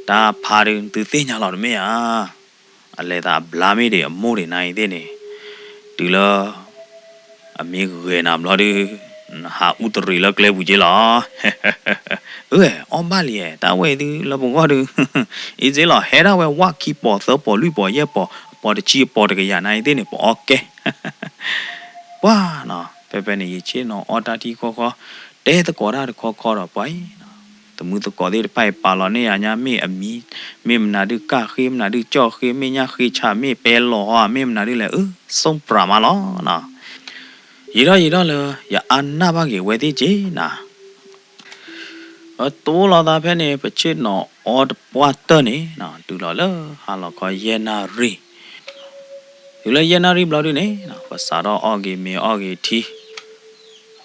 တၢ်ဖါဒုး သုသ့ၣ်ညါလီၤ တမ့ၢ်ဧါ. အလဲၤသးအဘျါမ့ၢ်ဒံး အမိၢ်ဒံးနၤအံၤသ့ၣ်န့ၣ်, တုၤလၢ အမ့ၢ်ဂဲၤနၤဘျီဒုး နဟးအူတရံးလၢကျဲပူၤက့လီၤ. အၢ အီၣ်ဘၣ်လံ, တၢ်ဝဲအံၤသုလၢပဂီၢ်ဒုး အ့ၣ်စ့လီၤ, ဟဲဒၣ်ဝဲဝၣ်ခံပီၤသၢပီၤ လွံၢ်ပီၤယဲၢ်ပီၤ အပီၤတဆံအပီၤတကယၤနၤအံၤသ့ၣ်န့ၣ် ပအီၣ်ကဲ ပှၤနီၤ, ဖဲဖဲန့ၣ် ယဆ့ၣ်နီၤအီၣ်တၢ်ထံဃီဃီ, တဲသကိးတၢ်တခီခီဒီး ပှၤအံၤနီၤ, သမုၢ်သကိးသ့ၣ်တဖၣ်အံၤ ပာ်လီၤန့ၢ်ယၤညါ မ့ၢ်အမံၤ, မ့ၢ်မနုၤဒုး ကၢ်ဃ့, မနုၤဒုး ကၠီၣ်ဃ့, မ့ၢ်ညၣ်ဃ့ဆး, မ့ၢ်ပဲလီၤဟီ, မ့ၢ်မနုၤဒုးလဲၣ်, အၢ စိပြးမးလီၤနီၤ. ယံာ်ထီၣ်ယံာ်ထီၣ်လၢ ယအါနၢ်ဘၣ်က့ၤဝဲသ့ၣ်က့နၤ ပတိလီၤသးဖဲန့ၣ် ပဆ့ၣ်နီၤအီၣ်တပှၢ်တၢၢ်န့ၣ်, တုၤလီၤလၢဟါလီၤခီယဲၢ်နၣ်ရံၣ်, တုၤလၢယဲၢ်နၣ်ရံၣ်ဘျီဒုန့ၣ်, ပစးထီၣ်အီၣ်က့ၤမ့ၤအီၣ်က့ၤထံ,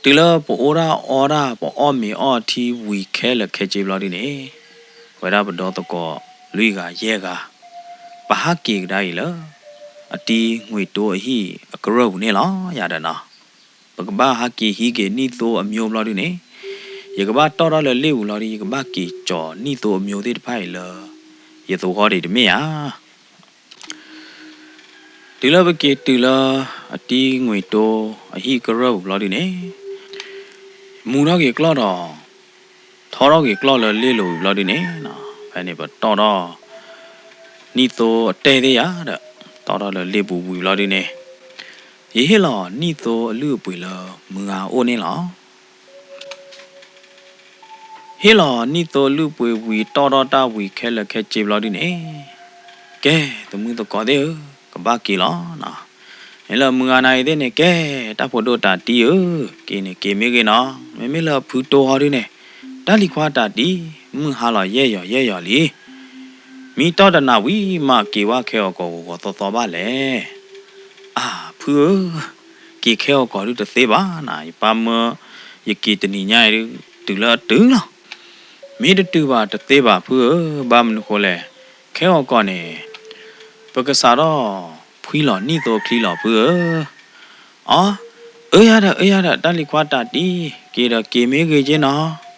တုၤလၢပအိၣ်ဒၣ်အီဒၣ် ပအီၣ်မ့ၤအီၣ်ထံဝံၤခဲလၢာ်ခဲဆ့ဘျီဒုန့ၣ်, ဝဲဒၣ်ပဒီသကိးလွံၢ်ဂၤယဲၢ်ဂၤ, ပဟးက့ၤကဒါအံၤလၢ အတံၤငွ့ၣ်တိအဟံၣ်အကရၢၢ်ပူၤန့ၣ်လီၤ ယၤဒီးနီၤ. ပကဘၣ်ဟးက့ၤဟံးက့ၤနံၣ်သိအမျိုးဘျီဒုန့ၣ်, ယကဘၣ်တီၢ်ထီၣ်လၢလ့ၣ်ပူၤလီၤဒု ယကဘၣ်က့ၤကၠီၤနံၣ်သိအမျိုးသ့ၣ်တဖၣ်အံၤလၢ ယသဝီဒံးတမ့ၢ်ဧါ. တုၤလၢပက့ၤတုၤလၢ အတံၤငွ့ၣ်တိအဟံၣ်ကရၢၢ်ပူၤဘျီဒုန့ၣ်, မူထီၣ်က့ၤကျီၢ်ဒီး ထီထီၣ်က့ၤကျီၢ်လၢလ့ၣ်လိၤဝံၤဘျီဒုန့ၣ်, ဖဲန့ၣ်ပတီၢ်ထီၣ် နံၣ်သိအတဲသ့ၣ်ယၤဒီး တီၢ်ထီၣ်လၢလ့ၣ်ပူၤဝံၤဘျီဒုန့ၣ်, ယဟ့ၣ်လီၤနံၣ်သိအလုၢ်အပှ့ၤလၢမုၢ်ဂၤအိၣ်န့ၣ်လီၤ. ဟ့ၣ်လီၤနံၣ်သိအလုၢ်အပှ့ၤဝံၤ တီၢ်ထီၣ်တၢ်ဝံၤခဲလၢာ်ခဲဆ့ဘျီဒုန့ၣ်, ကဲ သမုၢ်သကိးသ့ၣ်ဧၢ, ကဘၣ်က့ၤလီၤနီၤ. မ့ၢ်လၢမုၢ်ဂၤနၤအံၤသ့ၣ်န့ၣ် ကဲ တၢ်ဖိဒိၣ်တၢ်တံၢ်ဧၢ, က့ၤန့ၣ်က့ၤမ့ၢ်ဂ့ၤနီၤ, မ့မ့ၢ်လၢအဖုတိၢ်ဟီဒုန့ၣ်, တၢ်လံၤခွါတၢ်တံၢ် မုၢ်ဟါလီၤယဲၢ်ယီၤယဲၢ်ယီၤလံ. မ့ၢ်တီၢ်တနၤဝံၤမး က့ၤဝဲခဲအီၣ်ကီၢ်ဂီၤဂီၤသီသီဘၣ်လဲၣ်. အၢ ဖုဧၢ, က့ၤခဲအီၣ်ကီၢ်ဒုတသ့ဘၣ်နီၤ, ယပၢ်မၢယက့ၤတနံၤညါအံၤဒု တုၤလၢအတုၤလီၤ. မ့ၢ်တတုၤဘၣ်တသ့ဘၣ်ဖုဧၢ, ဘၣ်မနုၤဃိလဲၣ်, ခဲအီၣ်ကီၢ်န့ၣ် ပကစးထီၣ်ဖှံလီၤနံၣ်သိအချံလီၤဖုဧၢ. အီ, အၢယၤဒီး အၢယၤဒီး တၢ်လံၤခွါတၢ်တံၢ် က့ၤဒီးက့ၤမ့ၢ်ဂ့ၤက့နီၤ.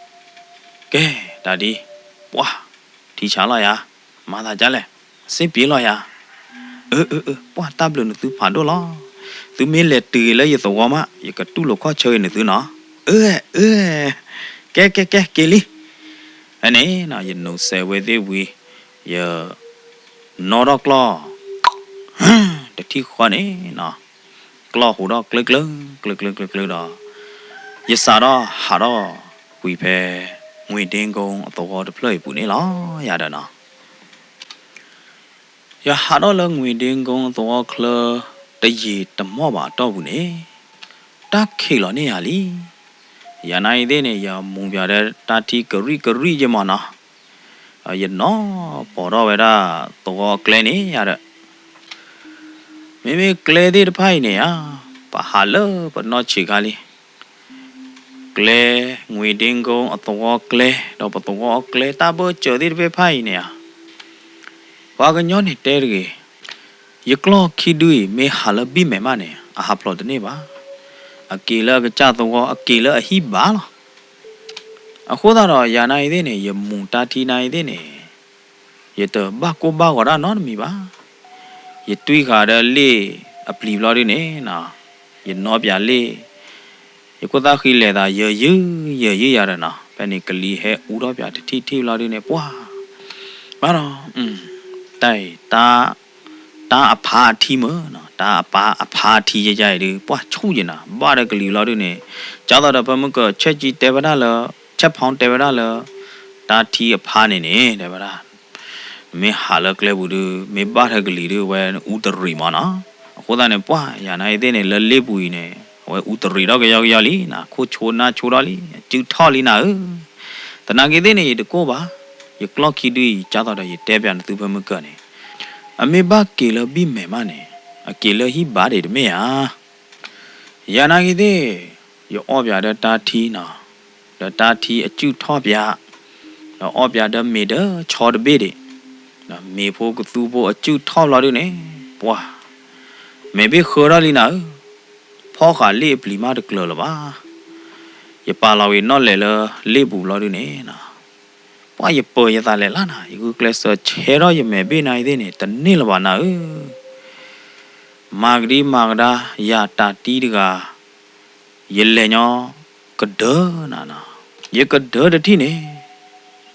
ကဲ တၢ်တံၢ်, ပှၢ်, ထံဆးလီၤယၤ, မၤသးဒ်လဲၣ်, စ့ပ့ၤလီၤယၤ. အၢ အၢ အၢ ပှၢ် တၢ်ဘျုးနသုဖးဒိၣ်လီၤ. သုမ့ၢ်လဲၤတုၤလၢယသဝီမး ယကတူၢ်လိာ်ခီၣ်ဆၢအံၤနသုနီၤ. အၢ အၢ ကဲ ကဲ ကဲ က့ၤလံ. ဖဲန့ၣ် ယနိးစဲးဝဲသ့ၣ်ဝံၤ ယ နီၣ်ထီၣ်ကျီၢ် တထံၣ်ဃီန့ၣ်နီၤ, ကျီၢ်ဟူးထီၣ်ကျၢၤကျၢၤ ကျၢၤကျၢၤကျၢၤကျၢၤဒီး ယစးထီၣ်ဟးထီၣ်ကွံာ်ဖဲ ငွေဒင်ကုန်းအသဝီတဖျၢၣ်အံၤပူၤန့ၣ်လီၤ ယၤဒီးနီၤ. ယဟးထီၣ်လၢ ငွေဒင်ကုန်းအသဝီချၢ တယံာ်တမီၢ်ဘၣ်အတီၢ်ပူၤန့ၣ် တၢ်ခံးလီၤန့ၢ်ယၤလံ. ယၤနာ်အံၤသ့ၣ်န့ၣ် ယမူၤပၠးဒီးတၢ်ထံကရံၣ်ကရံၣ်ယဲမးနီၤ. ယနီၣ်ပိာ်ထီၣ်ဝဲဒၣ်သဝီအကျဲန့ၣ်ယၤဒီး မ့မ့ၢ်ကျဲသ့ၣ်တဖၣ်အံၤန့ၣ်ဧါ, ပဟးလၢပနီၢ်ဆံးခါလံ. ကျဲ ငွေဒင်ကုန်းအသဝီကျဲ ဒီးပသဝီအကျဲ တၢ်ဘၢၣ်စၢၤသ့ၣ်တဖၣ်အံၤန့ၣ်ဧါ, ပှၤကညီန့ၣ်တဲတဂ့ၤ, ယကျီၢ်ခံဒုအံၤ မ့ၢ်ဟးလၢဘံၣ်မဲာ်မးန့ၣ် အဟးဖျိးတန့ၢ်ဘၣ်. အက့ၤလၢအကစၢ်သဝီ အက့ၤလၢအဟံၣ်ဘၣ်လီၤ. အဃိသတးဒီး ယၤနာ်အံၤသ့ၣ်န့ၣ် ယမူၤတၢ်ထံနာ်အံၤသ့ၣ်န့ၣ် ယတဘၣ်ကိၢ်ဘၣ်ဂီၤတၢ်နီတမံၤဘၣ်. ယတွံၢ်ဃာ်ဒီးလ့ၣ်အပျံၤဘျီဒုန့ၣ် ယနီၣ်ပၠးလ့ၣ်, ယခိၣ်သၣ်ဃံလဲၤသး ယယုၢ် ယယုၢ်ယၤဒီးနီၤ, ဖဲန့ၣ်ကလံၤဟဲအူထီၣ်ပၠးတထံၣ်ထံၣ်ဘျီဒုန့ၣ် ပှၢ်, ဘၣ်ဒီး တၢ်အံၤ တၢ်အဖါအထံမ့ၢ်နီၤ, တၢ်အပၢ်အဖါအထံယဲယဲအံၤဒုး ပှၢ်ဆူၣ်ယနၤ, ဘၣ်ဒီးကလံၤဘျီဒုန့ၣ်, ကၢ်သိးဒီးဖဲမုၢ်ကၢၢ် ဆဲးကၠံတဲဝဲဒၣ်လၢ, ဆဲးဖီတဲဝဲဒၣ်လၢ တၢ်ထံအဖါန့ၣ်န့ၣ် တဲဝဲဒၣ် နမ့ၢ်ဟးလၢကျဲပူၤဒုး မ့ၢ်ဘၣ်ထဲကလံၤဒုး အဝဲအူတရံးမးနီၤ. အဃိသတးန့ၣ် ပှၢ်ယၤနာ်အံၤသ့ၣ်န့ၣ် လၢလ့ၣ်ပူၤအံၤန့ၣ် အဝဲအူတရံးထီၣ်ကယီကယီလံနီၤ, ခိၣ်ဆိနၢ်ဆိထီၣ်လံ, စုၣ်ထီၣ်လံနၤဧၢ, သနာ်က့သ့ၣ်န့ၣ် ယတကိၢ်ဘၣ်, ယကျီၢ်ခံဒုအံၤ ကၢ်သိးဒီးယတဲပၠးနသုဖၢမုၢ်ကၢၢ်န့ၣ်, အမ့ၢ်ဘၣ်က့ၤလၢဘံၣ်မဲာ်မးန့ၣ်, အက့ၤလၢဟံၣ်ဘၣ်ဒံးတမ့ၢ်ဧါ. ယနာ်က့သ့ၣ်, ယအီၣ်ပၠးဒီးတၢ်ထံနီၤ, ဒီးတၢ်ထံအစုၣ်ထီၣ်ပၠး, ဒီးအီၣ်ပၠးဒီးမ့ၤဒီးဆီတဘ့ၣ်ဒံး, ဒီးမ့ၤဖိကသူဖိအစုၣ်ထီၣ်ဘျီဒုန့ၣ်, ပှၤ, မဲာ်ဘ့ၣ်ဃၢထီၣ်လံနၤဧၢ, ဖီၣ်ဃာ်လ့ၣ်အပျံၤမးတကျၢၤလၢၤဘၣ်. ယပာ်လီၤဝံၤနီၣ်လဲၣ်လၢလ့ၣ်ပူၤဘျီဒုန့ၣ်, ပှၤယပၢၤယသးလဲၤလၢ်နၤ, ယဂုာ်ကျဲးစၢးဆဲးထီၣ်ယမဲာ်ဘ့ၣ်နၤအံၤသ့ၣ်န့ၣ် တန့ၢ်လၢၤဘၣ်နၤဧၢ. မၤကဒံမၤကဒါ, ယၤတၢ်တံၢ်တဂၤ, ယလဲၤညီကဒၢနၤနီၤ, ယကဒၢတထံၣ်န့ၣ်,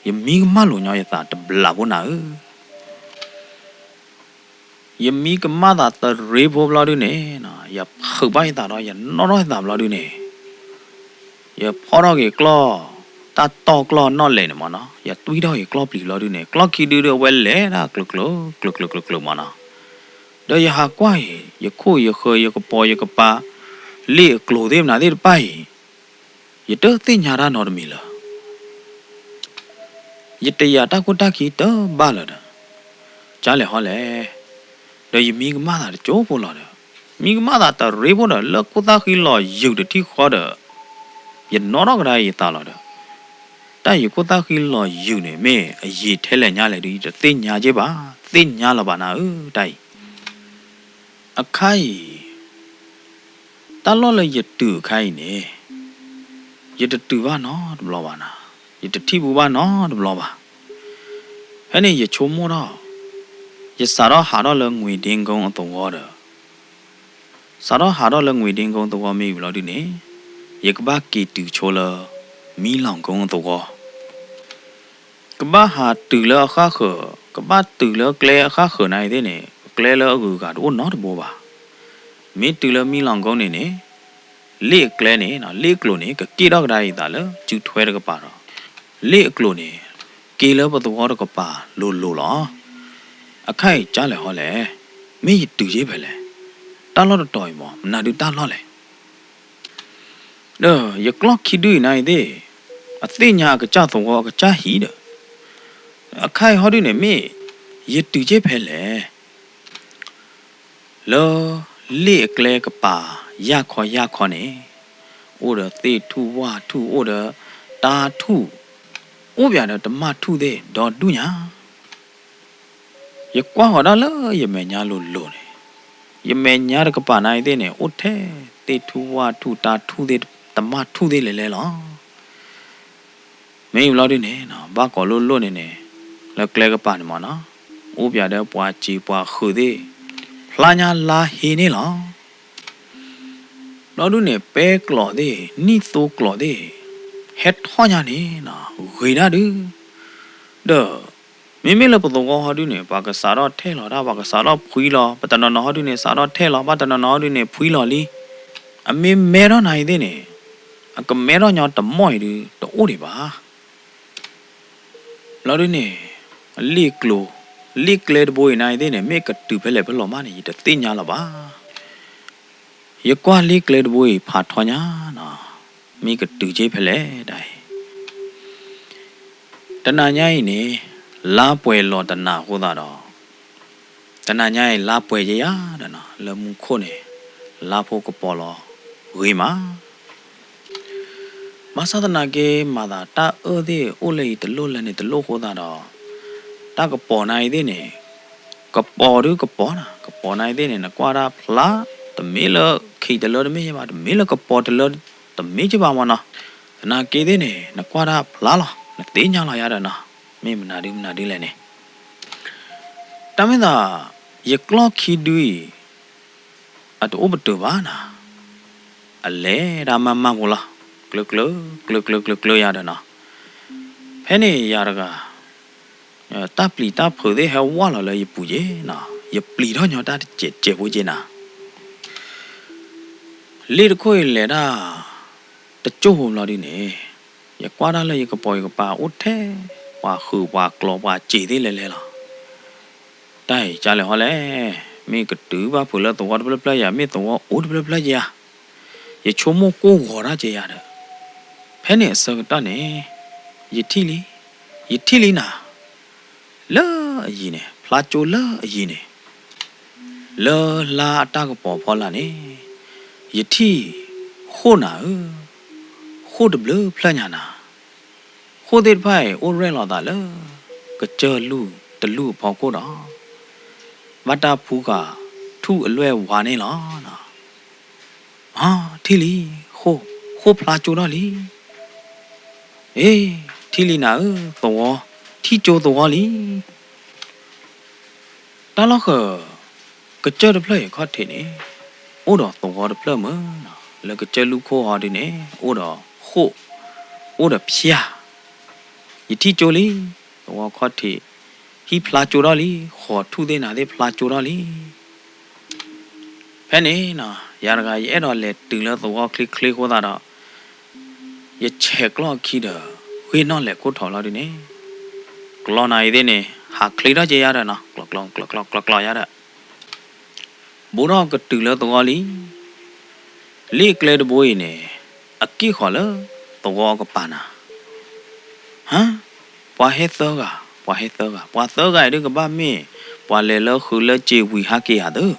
ယမံကမၣ်လိာ်ညီယသးတဘျးဖိနၤဧၢ. ယမံကမၣ်သးတရ့ဖိဘျီဒုန့ၣ်, ယဖုးဘၣ်ယသးဒီး ယနီၣ်ထီၣ်ယသးဘျီဒုန့ၣ်, ယဖီၣ်ထီၣ်က့ၤကျီၢ်, တၢ်တီၢ်ကျီၢ်နီၣ်လဲၣ်န့ၣ်မးနီၤ, ယတွံၢ်ထီၣ်က့ၤကျီၢ်ပျံၤဘျီဒုန့ၣ်, ကျီၢ်ခံဒုဒီးအဝဲလဲၤဒၣ်ကျၢၤကျၢၤကျၢၤကျၢၤကျၢၤကျၢၤမးနီၤ. ဒီးယဟးကွၢ်အံၤ, ယခိၣ်ယဃၢၤ ယကပိာ်ယကပၤ, လ့ၣ်အကျိၤသ့ၣ်မနုၤသ့ၣ်တဖၣ်အံၤ, ယတသ့ၣ်ညါတၢ်နီတမံၤလၢၤ. ယတယာ်တၢ်ခိၣ်တၢ်ခံတဘၣ်လၢၤဒီး, ကၢ်လဲၣ်ဟီလဲၣ်, ဒီးယမံကမၣ်သးတကၠိဖိလီၤဒီး, မံကမၣ်သးတရ့ဖိဒီး လၢခိၣ်သၣ်ဃံလီၤယုာ်တထံၣ်ဃီဒီး, ယနီၣ်ထီၣ်ကဒါယသးလီၤဒီး, တၢ်အံၤခိၣ်သၣ်ဃံလီၤယုာ်န့ၣ် မ့ၢ်အယံာ်ထဲလဲၣ်ညါလဲၣ်ဒီး ယတသ့ၣ်ညါက့ဘၣ်, သ့ၣ်ညါလၢၤဘၣ်နၤဧၢ တၢ်အံၤ. အခါအံၤ, တၢ်လီၢ်လၢယတုၤအခါအံၤန့ၣ်, ယတတုၤဘၣ်နီတဘျီဘၣ်နၤ, ယတထံၣ်ပူၤဘၣ်နီတဘျီဘၣ်. ဖဲန့ၣ်ယဆိကမိၣ်ထီၣ်, ယစးထီၣ်ဟးထီၣ်လၢငွေဒင်ကုန်းအသဝီဒီး, စးထီၣ်ဟးထီၣ်လၢငွေဒင်ကုန်းသဝီမ့ၢ်ဝံၤလီၤဒုန့ၣ်, ယကဘၣ်က့ၤတုၤဆိလၢ မံလီၤကုန်းအသဝီ ကဘၣ်ဟးတုၤလၢအဃၣ်ဃၢၤ, ကဘၣ်တုၤလၢကျဲအဃၣ်ဃၢၤနၤအံၤသ့ၣ်န့ၣ်, ကျဲလၢအဂုၤအဂၤတအိၣ်နီတဘိဘၣ်. မ့ၢ်တုၤလၢမံလီၤကုန်းန့ၣ်န့ၣ်, လ့ၣ်အကျဲန့ၣ်, လ့ၣ်အကျိၤန့ၣ် ကက့ၣ်ထီၣ်ကဒါအံၤသးလၢစုထွဲတကပၤဒီး, လ့ၣ်အကျိၤန့ၣ် က့ၤလၢပသဝီတကပၤလိၤလိၤလီၤ. အခါအံၤကၢ်လဲၣ်ဟီလဲၣ်, မ့ၢ်ယတုၤက့ဖဲလဲၣ်, တၢ်လီၢ်တတီၤအံၤမး မနုၤဒုတၢ်လီၢ်လဲၣ်. ဒီးယကျီၢ်ခံဒုအံၤနၤအံၤသ့ၣ်, အသ့ၣ်ညါအကစၢ်သဝီအကစၢ်ဟံၣ်ဒီး, အခါအံၤဟီဒုန့ၣ်မ့ၢ်, ယတုၤက့ဖဲလဲၣ်. လၢလ့ၣ်အကျဲကပၤယၢ်ခီယၢ်ခီန့ၣ်, အိၣ်ဒီးသ့ၣ်ထူၣ်ဝၣ်ထူၣ် အိၣ်ဒီးတၢ်ထူၣ်, အိၣ်ပၠးဒီးတမၣ်ထူၣ်သ့ၣ်ဒီဒူၣ်ညါ ယကွၢ်ဃီၤဒၣ်လၢယမဲာ်ညါလိၤလိၤန့ၣ်, ယမဲာ်ညါတကပၤနၤအံၤသ့ၣ်န့ၣ် အိၣ်ထဲသ့ၣ်ထူၣ်ဝၣ်ထူၣ်တၢ်ထူၣ်သ့ၣ်တမၣ်ထူၣ်သ့ၣ်လဲၤလဲၤလီၤ. မ့ၢ်ဘျီဒုန့ၣ် ဘၣ်ကိးလိၣ်လိၣ်န့ၣ်န့ၣ်, လၢကျဲကပၤန့ၣ်မးနီၤ, အိၣ်ပၠးဒီးပှၤစံာ်ပှၤဃုာ်သ့ၣ်, ဖျါညါလါဟ့န့ၣ်လီၤ. ဘျီဒုန့ၣ် ပဲကျိးသ့ၣ် နံၣ်သိကျိးသ့ၣ်, ဟဲထီၣ်ညါန့ၣ်နီၤ ဂ့ၤဒၣ်ဒု, ဒီး မ့မ့ၢ်လၢပသဝီဟီဒုန့ၣ် ပှၤကစးထီၣ်ထဲလီၤဒၣ် ပှၤကစးထီၣ်ဖှံလီၤ, ပတနီၤနီၤဟီဒုန့ၣ် စးထီၣ်ထဲလီၤ, ဘၣ်တနီၤနီၤဟီဒုန့ၣ် ဖှံလီၤလံ. အမ့ၢ်မဲထီၣ်နၤအံၤသ့ၣ်န့ၣ်, အကမဲထီၣ်ညီတမီၢ်အံၤဒု တအိၣ်ဒံးဘၣ်. ဘျီဒုန့ၣ် လ့ၣ်ကျိၤ, လ့ၣ်ကျဲတဘိအံၤနၤအံၤသ့ၣ်န့ၣ် မ့ၢ်ကတုၤဖဲလဲၣ်ဖဲလဲၣ်မးန့ၣ် ယတသ့ၣ်ညါလၢၤဘၣ်. ယကွၢ်လ့ၣ်ကျဲတဘိအံၤဖးထီညါနီၤ, မ့ၢ်ကတုၤက့ဖဲလဲၣ်ဒၣ်အံၤ. တနၤညါအံၤန့ၣ် လါပှဲၤလီၤတနၤအဃိသတးဒီး, တနၤညါအံၤလါပှဲၤယဲယၤဒီးနီၤ, လၢမူခိၣ်န့ၣ် လါဖိကပီၤလီၤဂ့ၤမး. ဘၣ်ဆၣ်သနာ်က့ မၤသးတၢ်အၢၣ်သ့ၣ်အိၣ်လၢအံၤတလိၣ်လၢန့ၣ်တလိၣ်အဃိသတးဒီး, တၢ်ကပီၤနၤအံၤသ့ၣ်န့ၣ်, ကပီၤဒုကပီၤနၤ, ကပီၤနၤအံၤသ့ၣ်န့ၣ် နကွၢ်တၢ်ဖျါ, တမ့ၢ်လၢခံးတလၢတမ့ၢ်ယဘၣ်, တမ့ၢ်လၢကပီၤတလၢတမ့ၢ်ယဘၣ်မးနီၤ. သနာ်က့သ့ၣ်န့ၣ် နကွၢ်တၢ်ဖျါလီၤ, နသ့ၣ်ညါလီၤယၤဒီးနီၤ, မ့ၢ်မနုၤဒုမနုၤဒုလဲၣ်န့ၣ်. တၢ်မ့ၢ်သး, ယကျီၢ်ခံဒုအံၤ အတအိၣ်ပတုာ်ဘၣ်နၤ, အလဲၤဒၣ်မးမးဖိလီၤ, ကျၢၤကျၢၤ, ကျၢၤကျၢၤကျၢၤကျၢၤယၤဒီးနီၤ. ဖဲန့ၣ်ယၤတဂၤ, တၢ်ပျံၤတၢ်ဖုးသ့ၣ်ဟဲဝါလီၤလၢယပူၤက့နီၤ, ယပျံၤထီၣ်ညီတၢ်တစဲးစဲးဖိက့နၤ. လ့ၣ်တခိၣ်အံၤလဲၤဒၣ် တကၠိၢ်ဖိဘျီဒုန့ၣ်, ယကွၢ်တၢ်လၢယကပီၤယကပၤအိၣ်ထဲ, ပှၤဃုာ်ပှၤကျိးပှၤစံာ်သ့ၣ်လဲၤလဲၤလီၤ. တၢ်အံၤကၢ်လဲၣ်ဟီလဲၣ်, မ့ၢ်ကတုၤဘၣ်ဖုးလၢသဝီတဖျၢၣ်ဖျၢၣ်ယၤ, မ့ၢ်သဝီအိၣ်တဖျၢၣ်ဖျၢၣ်ယၤ, ယဆိကမိၣ်ကိၢ်ဂီၤတၢ်က့ယၤဒီး, ဖဲန့ၣ်အဆၢကတီၢ်န့ၣ် ယထံၣ်လံ, ယထံၣ်လံနၤ, လၢအယံၤန့ၣ်, ဖျါကၠိလၢအယံၤန့ၣ်, လၢလါအတၢ်ကပီၤဖီလာ်န့ၣ်, ယထံၣ်ဃိၣ်နၤဧၢ, ဃိၣ်တဘျုးဖျၢၣ်ညါနၤ, ဃိၣ်သ့ၣ်တဖၣ်အံၤ အိၣ်ရဲၣ်လီၤသးလၢ ကစၢၢ်လူၢ်တလူၢ်အဖီခိၣ်ဒီး ဘၣ်တၢ်ဖူဃာ်ထူၣ်အလွဲၢ်ဝါန့ၣ်လီၤ. အထံၣ်လံ, ဃိၣ်, ဃိၣ်ဖျါကၠိထီၣ်လံ. အ့, ထံၣ်လံနၤဧၢ, သဝီ, ထံၣ်ကၠိသဝီလံ. တၢ်လီၢ်ဃၢၤ ကစၢၢ်တဖျၢၣ်အံၤအခီၣ်ထံးန့ၣ် အိၣ်ဒီးသဝီတဖျၢၣ်မုၢ်, လၢကစၢၢ်လူၢ်ခိၣ်ဟီဒုန့ၣ် အိၣ်ဒီးဃိၣ်, အိၣ်ဒီးဖၠၣ်, ယထံၣ်ကၠိလံ, သဝီခီၣ်ထံး, ဟံၣ်ဖျါကၠိထီၣ်လံ, ဃီးထူၣ်သ့ၣ်နၤသ့ၣ်ဖျါကၠိထီၣ်လံ. ဖဲန့ၣ်, ယၤတဂၤယအဲၣ်ဒိးလဲၤတုၤလၢသဝီချ့ချ့အဃိသတးဒီး ယဆဲးကျီၢ်အခံဒီး ဂ့ၢ်နီၣ်လဲၤခိၣ်ထီၣ်လီၤဒုန့ၣ်, ကျီၢ်နၤအံၤသ့ၣ်န့ၣ် ဟးချ့ထီၣ်က့ၤယၤဒီးနီၤ, ကျီၢ်ကျီၢ်ကျီၢ်ကျီၢ်ကျီၢ်ယၤဒီး ဘူးထီၣ်ကတုၤလၢသဝီလံ. လ့ၣ်အကျဲတဘိအံၤန့ၣ် အက့ၢ်ဃီၤလၢသဝီအကပၤနၤ, ဟါ, ပှၤဟဲသၢဂၤ, ပှၤဟဲသၢဂၤ, ပှၤသၢဂၤအံၤဒုကဘၣ်မ့ၢ် ပှၤလဲၤလၢဃုာ်လၢစ့ဝံၤဟးက့ၤဧါသၢ.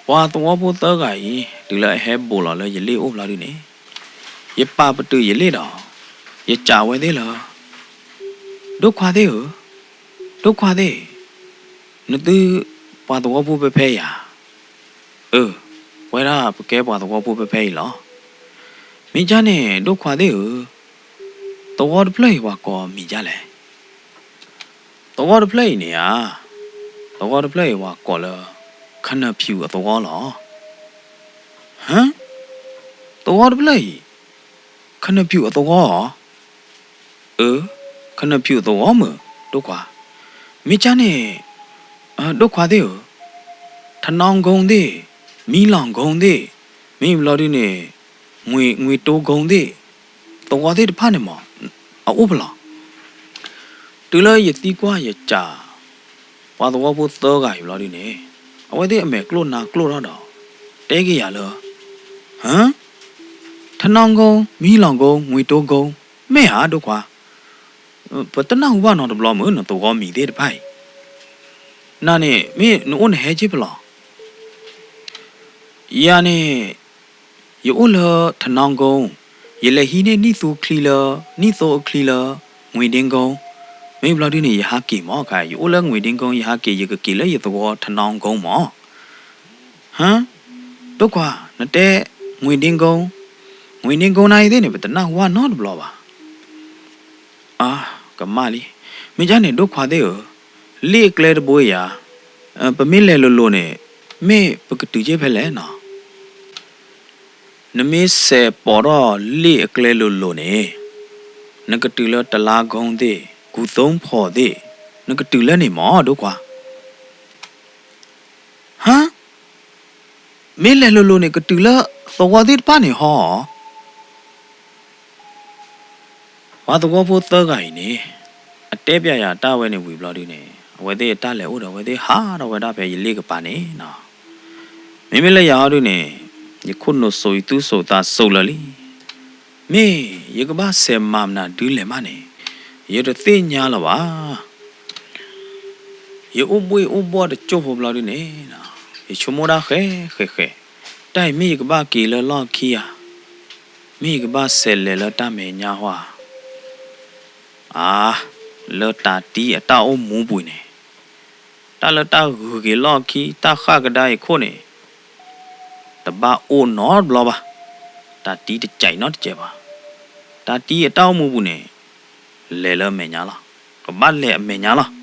ပှၤသဝီဖိသၢဂၤအံၤ တုၤလၢအဟဲဘူးလီၤလၢယလ့ၣ်အိၣ်ဘျီဒုန့ၣ်, ယပာ်ပတုာ်ယလ့ၣ်ဒီး ယစံးဝဲသ့ၣ်လၢ ဒိၣ်ခွါသ့ၣ်ဧၢ, ဒိၣ်ခွါသ့ၣ်, နသုပှၤသဝီဖိဖဲဖဲဧါ. အၢ, ပဝဲဒၣ်ပကဲပှၤသဝီဖိဖဲဖဲအံၤလီၤ. မ့ၢ်ကၢ်န့ၣ် ဒိၣ်ခွါသ့ၣ်ဧၢ, သဝီတဖျၢၣ်အံၤပှၤကိးမံၤဒ်လဲၣ်. သဝီတဖျၢၣ်အံၤန့ၣ်ဧါ, သဝီတဖျၢၣ်အံၤပှၤကိးလၢ ခနၢၣ်ဖၠူၣ်အသဝီလီၤ. ဟါ, သဝီတဖျၢၣ်အံၤ ခနၢၣ်ဖၠူၣ်အသဝီဧါ. အၢ, ခနၢၣ်ဖၠူၣ်အသဝီမုၢ် ဒိၣ်ခွါ. မ့ၢ်ကၢ်န့ၣ် ဒိၣ်ခွါသ့ၣ်ဧၢ, ထနီကုန်းသ့ၣ်, မီးလောင်ကုန်းသ့ၣ်, မ့ၢ်ဘျီဒုန့ၣ် ငွေ, ငွေတိုးကုန်းသ့ၣ်, သဝီသ့ၣ်တဖၣ်န့ၣ်မး အအိၣ်ဖဲလဲၣ်. တုၤလၢယသံကွၢ်ယစံး ပှၤသဝီဖိသၢဂၤအံၤဘျီဒုန့ၣ် အဝဲသ့ၣ်အမဲာ်ကျိၣ်နါကျိၣ်ထီၣ်ဒီး တဲက့ၤယၤလၢ ဟါ, ထနီကုန်း, မီးလောင်ကုန်း, ငွေတိုးကုန်း, မ့ၢ်ဧါ ဒိၣ်ခွါ. ပတနၢ်ဟူဘၣ်နီတဘျီမုၢ် နသဝီမံၤသ့ၣ်တဖၣ်အံၤ. နၤန့ၣ် မ့ၢ်နအိၣ်နဟဲက့ၤဖဲလဲၣ်. ယၤန့ၣ် ယအိၣ်လၢထနီကုန်း, ယလဲၤဟံးန့ၢ်နံၣ်သိချံလၢ, နံၣ်သိအချံလၢ ငွေဒင်းကုန်း, မ့ၢ်ဘျီဒုန့ၣ် ယဟးက့ၤမးခါ, ယအိၣ်လၢ ငွေဒင်းကုန်း ယဟးက့ၤ ယကက့ၤလၢယသဝီထနီကုန်းမး. ဟါ, ဒိၣ်ခွါ, နတဲ ငွေဒင်းကုန်း, ငွေဒင်းကုန်း နၤအံၤသ့ၣ်န့ၣ် ပတနၢ်ဟူဘၣ်နီတဘျီဘၣ်. အၢ, ကမၣ်လံ. မ့ၢ်ကၢ်န့ၣ် ဒိၣ်ခွါသ့ၣ်ဧၢ, လ့ၣ်အကျဲတဘိအံၤဧါ, ပမ့ၢ်လဲၤလိၤလိၤန့ၣ် မ့ၢ်ပကတုၤက့ၤဖဲလဲၣ်နီၤ. နမ့ၢ်စဲးပိာ်ထီၣ်လ့ၣ်အကျဲလိၤလိၤန့ၣ် နကတုၤလၢတလါကုန်းသ့ၣ်, ကူသုံးဖော်သ့ၣ်, နကတုၤလၢန့ၣ်မး ဒိၣ်ခွါ. ဟါ, မ့ၢ်လဲၤလိၤလိၤန့ၣ် ကတုၤလၢသဝီသ့ၣ်တဖၣ်န့ၣ်ဟီဧါ. ပှၤသဝီဖိသၢဂၤအံၤန့ၣ် အတဲပျဲယၤတၢ်ဝဲန့ၣ်ဝံၤဘျီဒုန့ၣ် အဝဲသ့ၣ်အတၢ်လဲၤအိၣ်ဒီး အဝဲသ့ၣ်ဟးထီၣ်ဝဲဒၣ်ဖဲယလ့ၣ်ကပၤန့ၣ်နီၤ. မ့မ့ၢ်လၢယၤဟီဒုန့ၣ် ယခိၣ်နူာ်စိး ယသူၣ်စိးသးစိးလၢာ်လံ. မ့ၢ်ယကဘၣ်စဲးမၤမနုၤဒုလဲၣ်မးန့ၣ် ယတသ့ၣ်ညါလၢၤဘၣ်. ယအိၣ်ဘှ့ၣ်အိၣ်ဘှီၣ်တစိၢ်ဖိဘျီဒုန့ၣ် ယဆိကမိၣ်ဒၣ်ဃဲးဃဲးဃဲး, တၢ်အံၤမ့ၢ်ယကဘၣ်က့ၤလၢလီၢ်ခံဧါ, မ့ၢ်ယကဘၣ်စဲးလဲၤလၢတၢ်မဲာ်ညါဧါ. အါ, လၢတၢ်တံအတၢ်အိၣ်မူပူၤန့ၣ် တၢ်လၢတၢ်ဂုၤက့ၤလီၢ်ခံ တၢ်ဃၣ်ကဒါအံၤခိၣ်န့ၣ် တဘၣ်အိၣ်နီတဘျီဘၣ်. တၢ်တံတစဲးနီတစဲးဘၣ်. တၢ်တံအတၢ်အိၣ်မူပူၤန့ၣ် လဲၤလၢအမဲာ်ညါလီၤ. ကဘၣ်လဲၤအမဲာ်ညါလီၤ.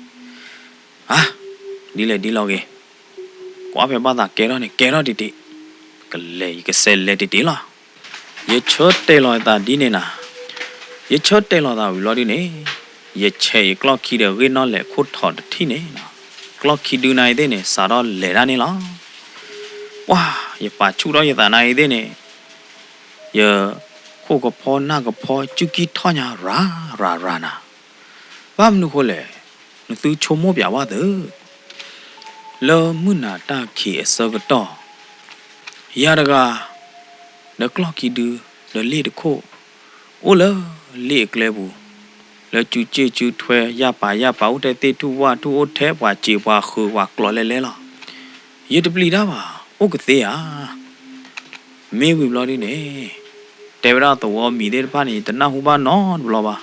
အါ, ဒ်လဲၣ်ဒ်လဲၣ်ဂ့ၤ, ကွၢ်ဖဲဘၣ်သးကဲထီၣ်န့ၣ် ကဲထီၣ်တ့ၢ်တ့ၢ်, ကလဲၤ ယကစဲးလဲၤတ့ၢ်တ့ၢ်လီၤ. ယဆၢတဲာ်လီၤယသးဒ်န့ၣ်နၤ, ယဆၢတဲာ်လီၤသးဝံၤလီၤဒုန့ၣ်, ယဆဲးယကျီၢ်ခံဒီး ဂ့ၢ်နီၣ်လဲၤခိၣ်ထီၣ်တထံၣ်န့ၣ်, ကျီၢ်ခံဒုနၤအံၤသ့ၣ်န့ၣ် စးထီၣ်လဲၤဒၣ်န့ၣ်လီၤ. ပှၤ, ယပာ်ဆူၣ်ထီၣ်ယသးနၤအံၤသ့ၣ်န့ၣ်, ယခိၣ်ကဖီနၢ်ကဖီ စူၢ်ကံၢ်ထီၣ်ညါရၤရၤရၤနၤ. ဘၣ်မနုၤဃိလဲၣ်, နသုဆိကမိၣ်ပျဲဝဲသ့ၣ်, လၢမုၢ်နၤတၢ်ခံးအဆၢကတီၢ်, ယၤတဂၤ ဒီးကျီၢ်ခံဒု ဒီးလ့ၣ်တခိၣ် အိၣ်လၢ လ့ၣ်အကျဲပူၤ, လၢစုစ့ၣ်စုထွဲ ယၢ်ပာ်ယၢ်ပာ် အိၣ်ထဲသ့ၣ်ထူၣ်ဝၣ်ထူၣ် အိၣ်ထဲပှၤစံာ်ပှၤဃုာ်ပှၤကျိးလဲလဲလီၤ. ယတပျံၤတၢ်ဘၣ်, အိၣ်ကသ့ဧါ. မ့ၢ်ဝံၤဘျီဒုန့ၣ်, တဲဝဲဒၣ်သဝီအမံၤသ့ၣ်တဖၣ်န့ၣ် ယတနၢ်ဟူဘၣ်နီတဘျီဘၣ်.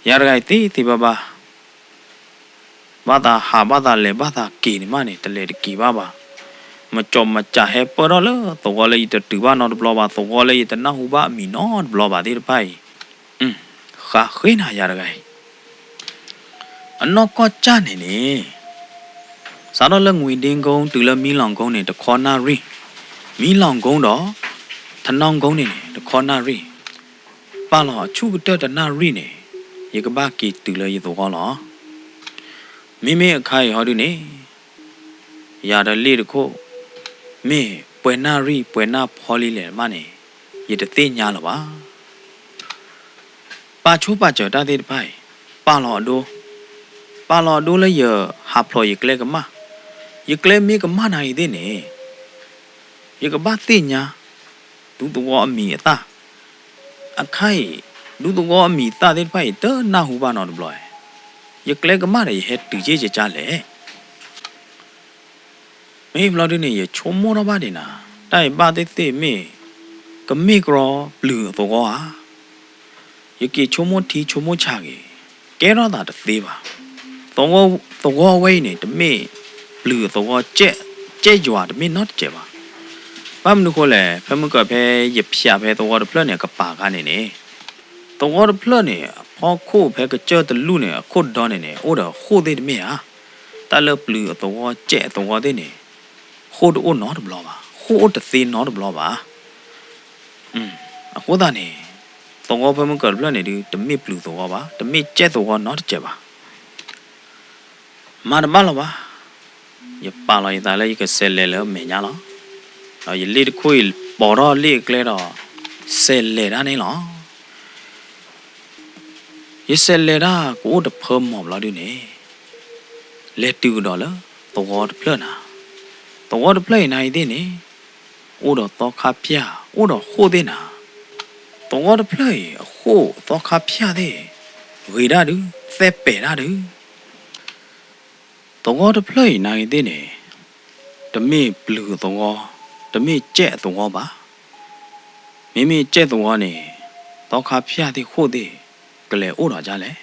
ယၤတဂၤအံၤသ့သ့ဘၣ်ဘၣ် ဘၣ်သးဟးဘၣ်သးလဲၤဘၣ်သးက့ၤန့ၣ်မးန့ၣ် တလဲၤတက့ၤဘၣ်ဘၣ်. မကၠီမကၠးဟဲပၢၢ်ထီၣ်လၢသဝီလၢယတတုၤဘၣ်နီတဘျီဘၣ်, သဝီလၢယတနၢ်ဟူဘၣ်အမံၤနီတဘျီဘၣ်သ့ၣ်တဖၣ်အံၤ, ဃးဃ့နၤယၤတဂၤအံၤ. အနီၢ်ကီၢ်ကၢ်န့ၣ်န့ၣ်, စးထီၣ်လၢငွေဒ့ကိတုၤလၢမံလီၤကိန့ၣ် တခီနၣ်ရံၣ်, မံလီၤကိဒီး ထနီၣ်ကိန့ၣ်န့ၣ် တခီနၣ်ရံၣ်, ပာ်လီၤအဆူၣ်ကတၢၢ်တနၣ်ရံၣ်န့ၣ် ယကဘၣ်က့ၤတုၤလၢယသဝီလီၤ. မ့မ့ၢ်အခါအံၤဟီဒုန့ၣ်, ယၤဒီးလ့ၣ်တခိၣ် မ့ၢ်ပှဲၤနၣ်ရံၣ်ပှဲၤနၣ်ဖီလံလဲၣ်မးန့ၣ် ယတသ့ၣ်ညါလၢၤဘၣ်. ပာ်ဆိပာ်စၢၤတၢ်သ့ၣ်တဖၣ်အံၤ, ပာ်လီၤအဒိ, ပာ်လီၤအဒိလၢယဟးဖျိးယကျဲကမၣ်, ယကျဲမ့ၢ်ကမၣ်နၤအံၤသ့ၣ်န့ၣ်, ယကဘၣ်သ့ၣ်ညါ ဒူသဝီအမံၤအသၣ်, အခါအံၤ ဒူသဝီအမံၤသၣ်သ့ၣ်တဖၣ်အံၤ တနၢ်ဟူဘၣ်နီတဘျီ, ယကျဲကမၣ်ဒီးယဟဲတုၤက့ၤကကါလဲၣ်. မ့ၢ်ဘျီဒုန့ၣ် ယဆိကမိၣ်ထီၣ်ဘၣ်ဒံးနၤ, တၢ်အံၤဘၣ်သ့ၣ်သ့ၣ်မ့ၢ် ကမ့ၢ်ကရီပျုၤအသဝီဧါ. ယက့ၤဆိကမိၣ်ထံဆိကမိၣ်ဆးဂ့ၤ, ကဲထီၣ်သးတသ့ဘၣ်. သဝီအဝဲအံၤန့ၣ် တမ့ၢ်ပျုၤအသဝီ, ကဲယွၤတမ့ၢ်နီတစဲးဘၣ်. ဘၣ်မနုၤဃိလဲၣ်, ဖဲမုၢ်ကၢၢ်ဖဲယဖၠးဖဲသဝီတဖျၢၣ်န့ၣ် အကပၤခါန့ၣ်န့ၣ်, သဝီတဖျၢၣ်န့ၣ် အဖီခိၣ်ဖဲကစၢၢ်တလူၢ်န့ၣ် အခိၣ်ဒီန့ၣ်န့ၣ် အိၣ်ဒီးဃိၣ်သ့ၣ်တမ့ၢ်ဧါ. တၢ်လၢပျုၤအသဝီ, ကဲအသဝီသ့ၣ်န့ၣ် ဃိၣ်တအိၣ်နီတဘျီဘၣ်, ဃိၣ်အိၣ်တသ့နီတဘျီဘၣ်. အဃိသတးန့ၣ် သဝီဖဲမုၢ်ကၢၢ်တဖျၢၣ်န့ၣ်ဒုး တမ့ၢ်ပျုၤသဝီဘၣ်, တမ့ၢ်ကဲသဝီနီတစဲးဘၣ်. မၤတဘၣ်လီၤဘၣ်. ယပာ်လီၤယသးလၢယကဆဲးလဲၤလၢအမဲာ်ညါလီၤ. ဒီးယလ့ၣ်တခိၣ်အံၤပိာ်ထီၣ်လ့ၣ်အကျဲဒီး ဆဲးလဲၤတၢ်န့ၣ်လီၤ. ယဆဲးလဲၤတၢ်ကအိၣ်တဖၢမီၢ်ဘျီဒုန့ၣ်, လဲၤတုၤကဒီးလၢသဝီတဖျၢၣ်နၤ. သဝီတဖျၢၣ်အံၤနၤအံၤသ့ၣ်န့ၣ် အိၣ်ဒီးသီခါဖၠၣ်, အိၣ်ဒီးဃိၣ်သ့ၣ်နၤ. သဝီတဖျၢၣ်အံၤ အဃိၣ်သီခါဖၠၣ်သ့ၣ် ဂ့ၤဒၣ်ဒုး, သဲပဲာ်ဒၣ်ဒုး. သဝီတဖျၢၣ်အံၤနၤအံၤသ့ၣ်န့ၣ် တမ့ၢ်ပျုၤအသဝီ, တမ့ၢ်ကဲအသဝီဘၣ်. မ့မ့ၢ်ကဲသဝီန့ၣ် သီခါဖၠၣ်သ့ၣ်ဃိၣ်သ့ၣ် ကလဲၤအိၣ်ဒီးဒ်လဲၣ်.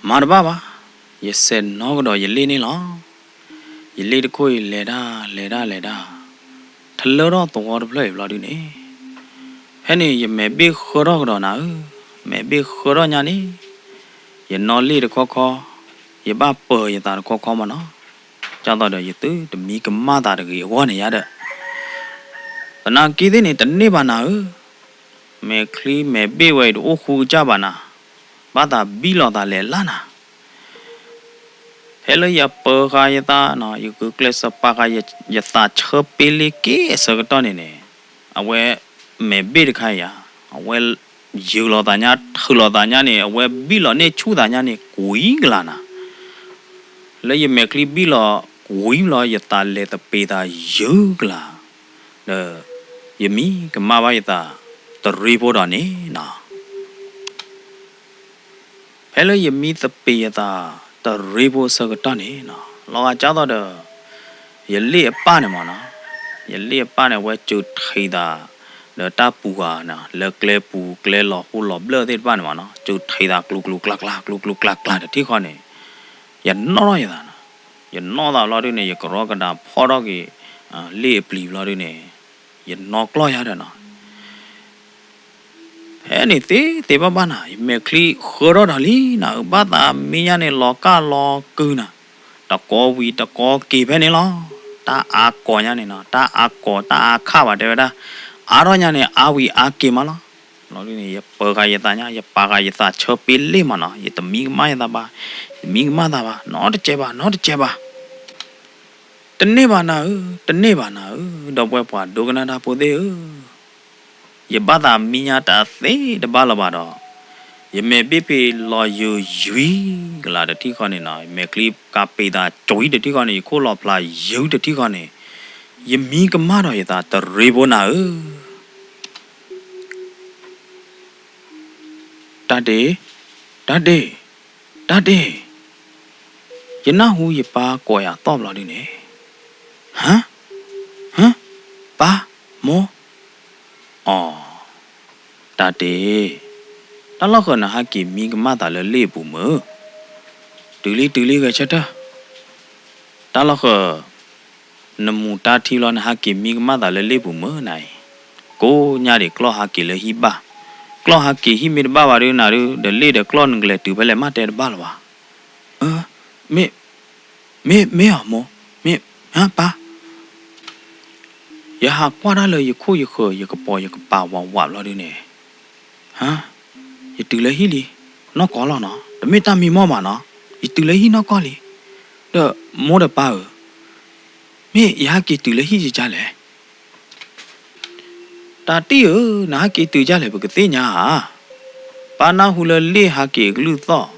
မၤတဘၣ်ဘၣ်. ယဆဲးနီၣ်ကဒီးယလ့ၣ်န့ၣ်လီၤ. ယလ့ၣ်တခိၣ်အံၤလဲၤတၢ်လဲၤတၢ်လဲၤတၢ်, ထလၢထီၣ်သဝီတဖျၢၣ်အံၤဘျီဒုန့ၣ်, ဖဲန့ၣ်ယမဲာ်ဘ့ၣ်ဃၢထီၣ်ကဒီးနၤဧၢ, မဲာ်ဘ့ၣ်ဃၢထီၣ်ညါန့ၣ်, ယနီၣ်လ့ၣ်တခီခီ, ယဘၣ်ပၢၤယသးတခီခီမးနီၤ. ဒ်သိးဒီး ယသုတမံကမၣ်သးတဂ့ၤအဂီၢ်န့ၣ်ယါဒီး, သနာ်က့သ့ၣ်န့ၣ် တန့ၢ်ဘၣ်နၤဧၢ, မဲာ်ချံမဲာ်ဘ့ၣ်ဝဲအံၤတအိၣ်ဃူကစၢ်ဘၣ်နၤ, ဘၣ်သးဘံၣ်လီၤသးလဲၤလၢ်နၤ. ဖဲလၢယပၢၤဃာ်ယသးနီၤ, ယဂုာ်ကျဲးစၢးပာ်ဃာ်ယသးဆၢပ့လ့က့ၤအဆၢကတီၢ်န့ၣ်န့ၣ်, အဝဲမဲာ်ဘ့ၣ်တခါအံၤဧါ, အဝဲယုာ်လီၤသးညါ ထုးလီၤသးညါန့ၣ်, အဝဲဘံၣ်လီၤန့ၢ်ဆူၣ်သးညါန့ၣ် ကွံကလၤနၤ. လၢယမဲာ်ချံဘံၣ်လီၤကွံဘျီ ယသးလဲၤသပ့ၤသးယုာ်ကလၤ, ဒီးယမံကမၣ်ဘၣ်ယသးတရ့ဖိဒီးန့ၣ်နီၤ. ဖဲလၢယမံသပ့ၤယသးတရ့ဖိအဆၢကတီၢ်န့ၣ်နီၤ, လီၤဂာ်ဒ်သိးဒီး ယလ့ၣ်အပၢ်န့ၣ်မးနီၤ, ယလ့ၣ်အပၢ်န့ၣ် အဝဲစၢၤထံးသး ဒီးတၢ်ပူၤဂၤနီၤ, လၢကျဲပူၤကျဲလီၤဟူလီၤဘျၢၣ်သ့ၣ်တဖၣ်န့ၣ်မးနီၤ, စၢၤထံးသးကျူၤကျူၤကျါကျါ ကျူၤကျူၤကျါကျါတထံၣ်ဃီန့ၣ်, ယနီၣ်ထီၣ်ယသးနီၤ, ယနီၣ်သးဘျီဒုန့ၣ် ယကရီကဒးဖီၣ်ထီၣ်က့ၤ လ့ၣ်အပျံၤဘျီဒုန့ၣ်, ယနီၣ်ကျီၢ်ယါဒီးနီၤ. ဖဲန့ၣ်သ့သ့ဘၣ်ဘၣ်နၤ, ယမဲာ်ချံဃၢထီၣ်ဒီးလံနၤ, ဘၣ်သးမံညါန့ၣ် လီၤကၢ်လီၤကုၤနၤ, တကီဝံၤတကီက့ၤဖဲန့ၣ်လီၤ. တၢ်အါကိးညါန့ၣ်နီၤ, တၢ်အါကိးတၢ်အါခၣ်ဘၣ်တဲဝဲဒၣ်, အါထီၣ်ညါန့ၣ် အါဝံၤအါက့ၤမးလီၤ. လီၤဒုန့ၣ် ယပၢၤဃာ်ယသးညါ, ယပာ်ဃာ်ယသးဆၢပ့လ့မးနီၤ, ယတမံကမၣ်ယသးဘၣ်, ယမံကမၣ်သးဘၣ်, နီတစဲးဘၣ်, နီတစဲးဘၣ်. တန့ၢ်ဘၣ်နၤဧၢ, တန့ၢ်ဘၣ်နၤဧၢ, ဒီပုၢ်ဝဲၢ်ပှၤဒိကနၣ်တၢ်ဖိသ့ၣ်ဧၢ, ယဘၣ်သးမံညါတသ့တဘၣ်လၢၤဘၣ်ဒီး, ယမဲာ်ဘ့ၣ်ဖ့လီၤယုာ်ယွံကလၤတထံၣ်ဃီန့ၣ်နီၤ, ယမဲာ်ချံကးပ့ၤသးကွံတထံၣ်ဃီန့ၣ်, ယခိၣ်လီၤဖျးယုာ်တထံၣ်ဃီန့ၣ်, ယမံကမၣ်ဒီးယသးတရ့ဖိနၤဧၢ. တၢ်တ့ၢ်, တၢ်တ့ၢ်, တၢ်တ့ၢ်, ယနၢ်ဟူယပၢ်ကိးယၤသီၣ်ဘျီဒုန့ၣ်, ဟါ, ဟါ, ပၢ်, မိၢ်, အီၤ, တၢ်တ့ၢ်, တၢ်လီၢ်ဃၢၤနဟးက့ၤမံကမၣ်သးလၢလ့ၣ်အပူၤမုၢ်, တုၤလံတုၤလံဂဲၤဆၢထၢၣ်, တၢ်လီၢ်ဃၢၤ နမူၤတၢ်ထံလီၤ နဟးက့ၤမံကမၣ်သးလၢလ့ၣ်ပူၤမုၢ်နၤအံၤ, ကိးညါဒံးကျီၢ်ဟးက့ၤလၢဟံၣ်ဘၣ်, ကျီၢ်ဟးက့ၤဟံၣ်မ့ၢ်တဘၣ်ဘၣ်ဒုနၤဒု ဒီးလ့ၣ်ဒီးကျီၢ်နကလဲၤတုၤဖဲလဲၣ်မးတဲတဘၣ်လၢၤဘၣ်. မ့ၢ်, မ့ၢ်, မ့ၢ်အီၤမိၢ်, မ့ၢ်, ပၢ် ယဟးကွၢ်တၢ်လၢယခိၣ်ယဃၢၤ ယကပိာ်ယကပၤဝးဝးဘျီဒုန့ၣ်, ဟါ, ယတုၤလၢဟံၣ်လံ, နီၢ်ကီၢ်လီၤနီၤ, တမ့ၢ်တၢ်မံမီၢ်ဘၣ်နီၤ, ယတုၤလၢဟံၣ်နီၢ်ကီၢ်လံ, ဒီးမိၢ်ဒီးပၢ်ဧၢ, မ့ၢ်ယဟးက့ၤတုၤလၢဟံၣ်ယကါလဲၣ်. တၢ်တံၢ်ဧၢ, နဟးက့ၤတုၤကါလဲၣ် ပကသ့ၣ်ညါဧါ. ပၢ်နၢ်ဟူလၢလ့ၣ်ဟးက့ၤအကလုၢ်သီၣ်,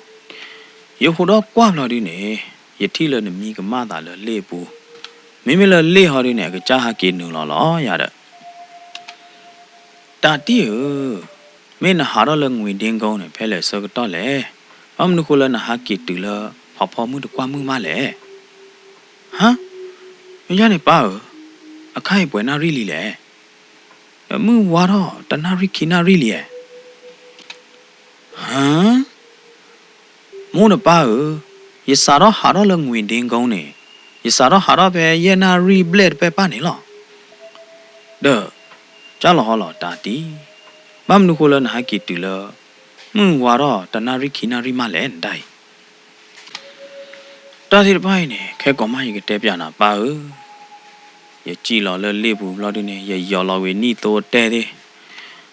ယဟူးထီၣ်ကွၢ်ဘျီဒုန့ၣ်, ယထံၣ်လၢနမံကမၣ်သးလၢလ့ၣ်အပူၤ, မ့မ့ၢ်လၢလ့ၣ်ဟီဒုန့ၣ် အကစၢ်ဟးက့ၤနုာ်လီၤလီၤယၤဒီး တၢ်တံၢ်ဧၢ, မ့ၢ်နဟးထီၣ်လၢငွေဒ့ကိန့ၣ် ဖဲလဲၣ်ဆၢကတီၢ်လဲၣ်. ဘၣ်မနုၤဃိလၢနဟးက့ၤတုၤလၢ ဖးဖီမုၢ်တကွၢ်မုၢ်မးလဲၣ်. ဟါ, မ့ၢ်ယါန့ၣ်ပၢ်ဧၢ, အခါအံၤပှဲၤနၣ်ရံၣ်လံလဲၣ်. မုၢ်ဝါထီၣ်တနၣ်ရံၣ်ခံနၣ်ရံၣ်လံဧါ. ဟါ, မိၢ်ဒီးပၢ်ဧၢ, ယစးထီၣ်ဟးထီၣ်လၢငွေဒ့ကိန့ၣ်, ယစးထီၣ်ဟးထီၣ်ဖဲယဲၢ်နၣ်ရံၣ်ဘျဲၣ်တဖၣ်ပၢ်န့ၣ်လီၤ. ဒီး ကၢ်လီၤဟီလီၤတၢ်တံၢ်, ဘၣ်မနုၤဃိလၢနဟဲက့ၤတုၤလၢ မုၢ်ဝါထီၣ်တနၣ်ရံၣ်ခံနၣ်ရံၣ်မးလဲၣ် နတၢ်အံၤ. တၢ်သ့ၣ်တဖၣ်အံၤန့ၣ် ခဲကိာ်မးယကတဲပၠးနၤပၢ်ဧၢ, ယစံၣ်လီၤလၢလ့ၣ်ပူၤဘျီဒုန့ၣ် ယယီၤလီၤဝံၤနံၣ်သိတဲသ့ၣ်,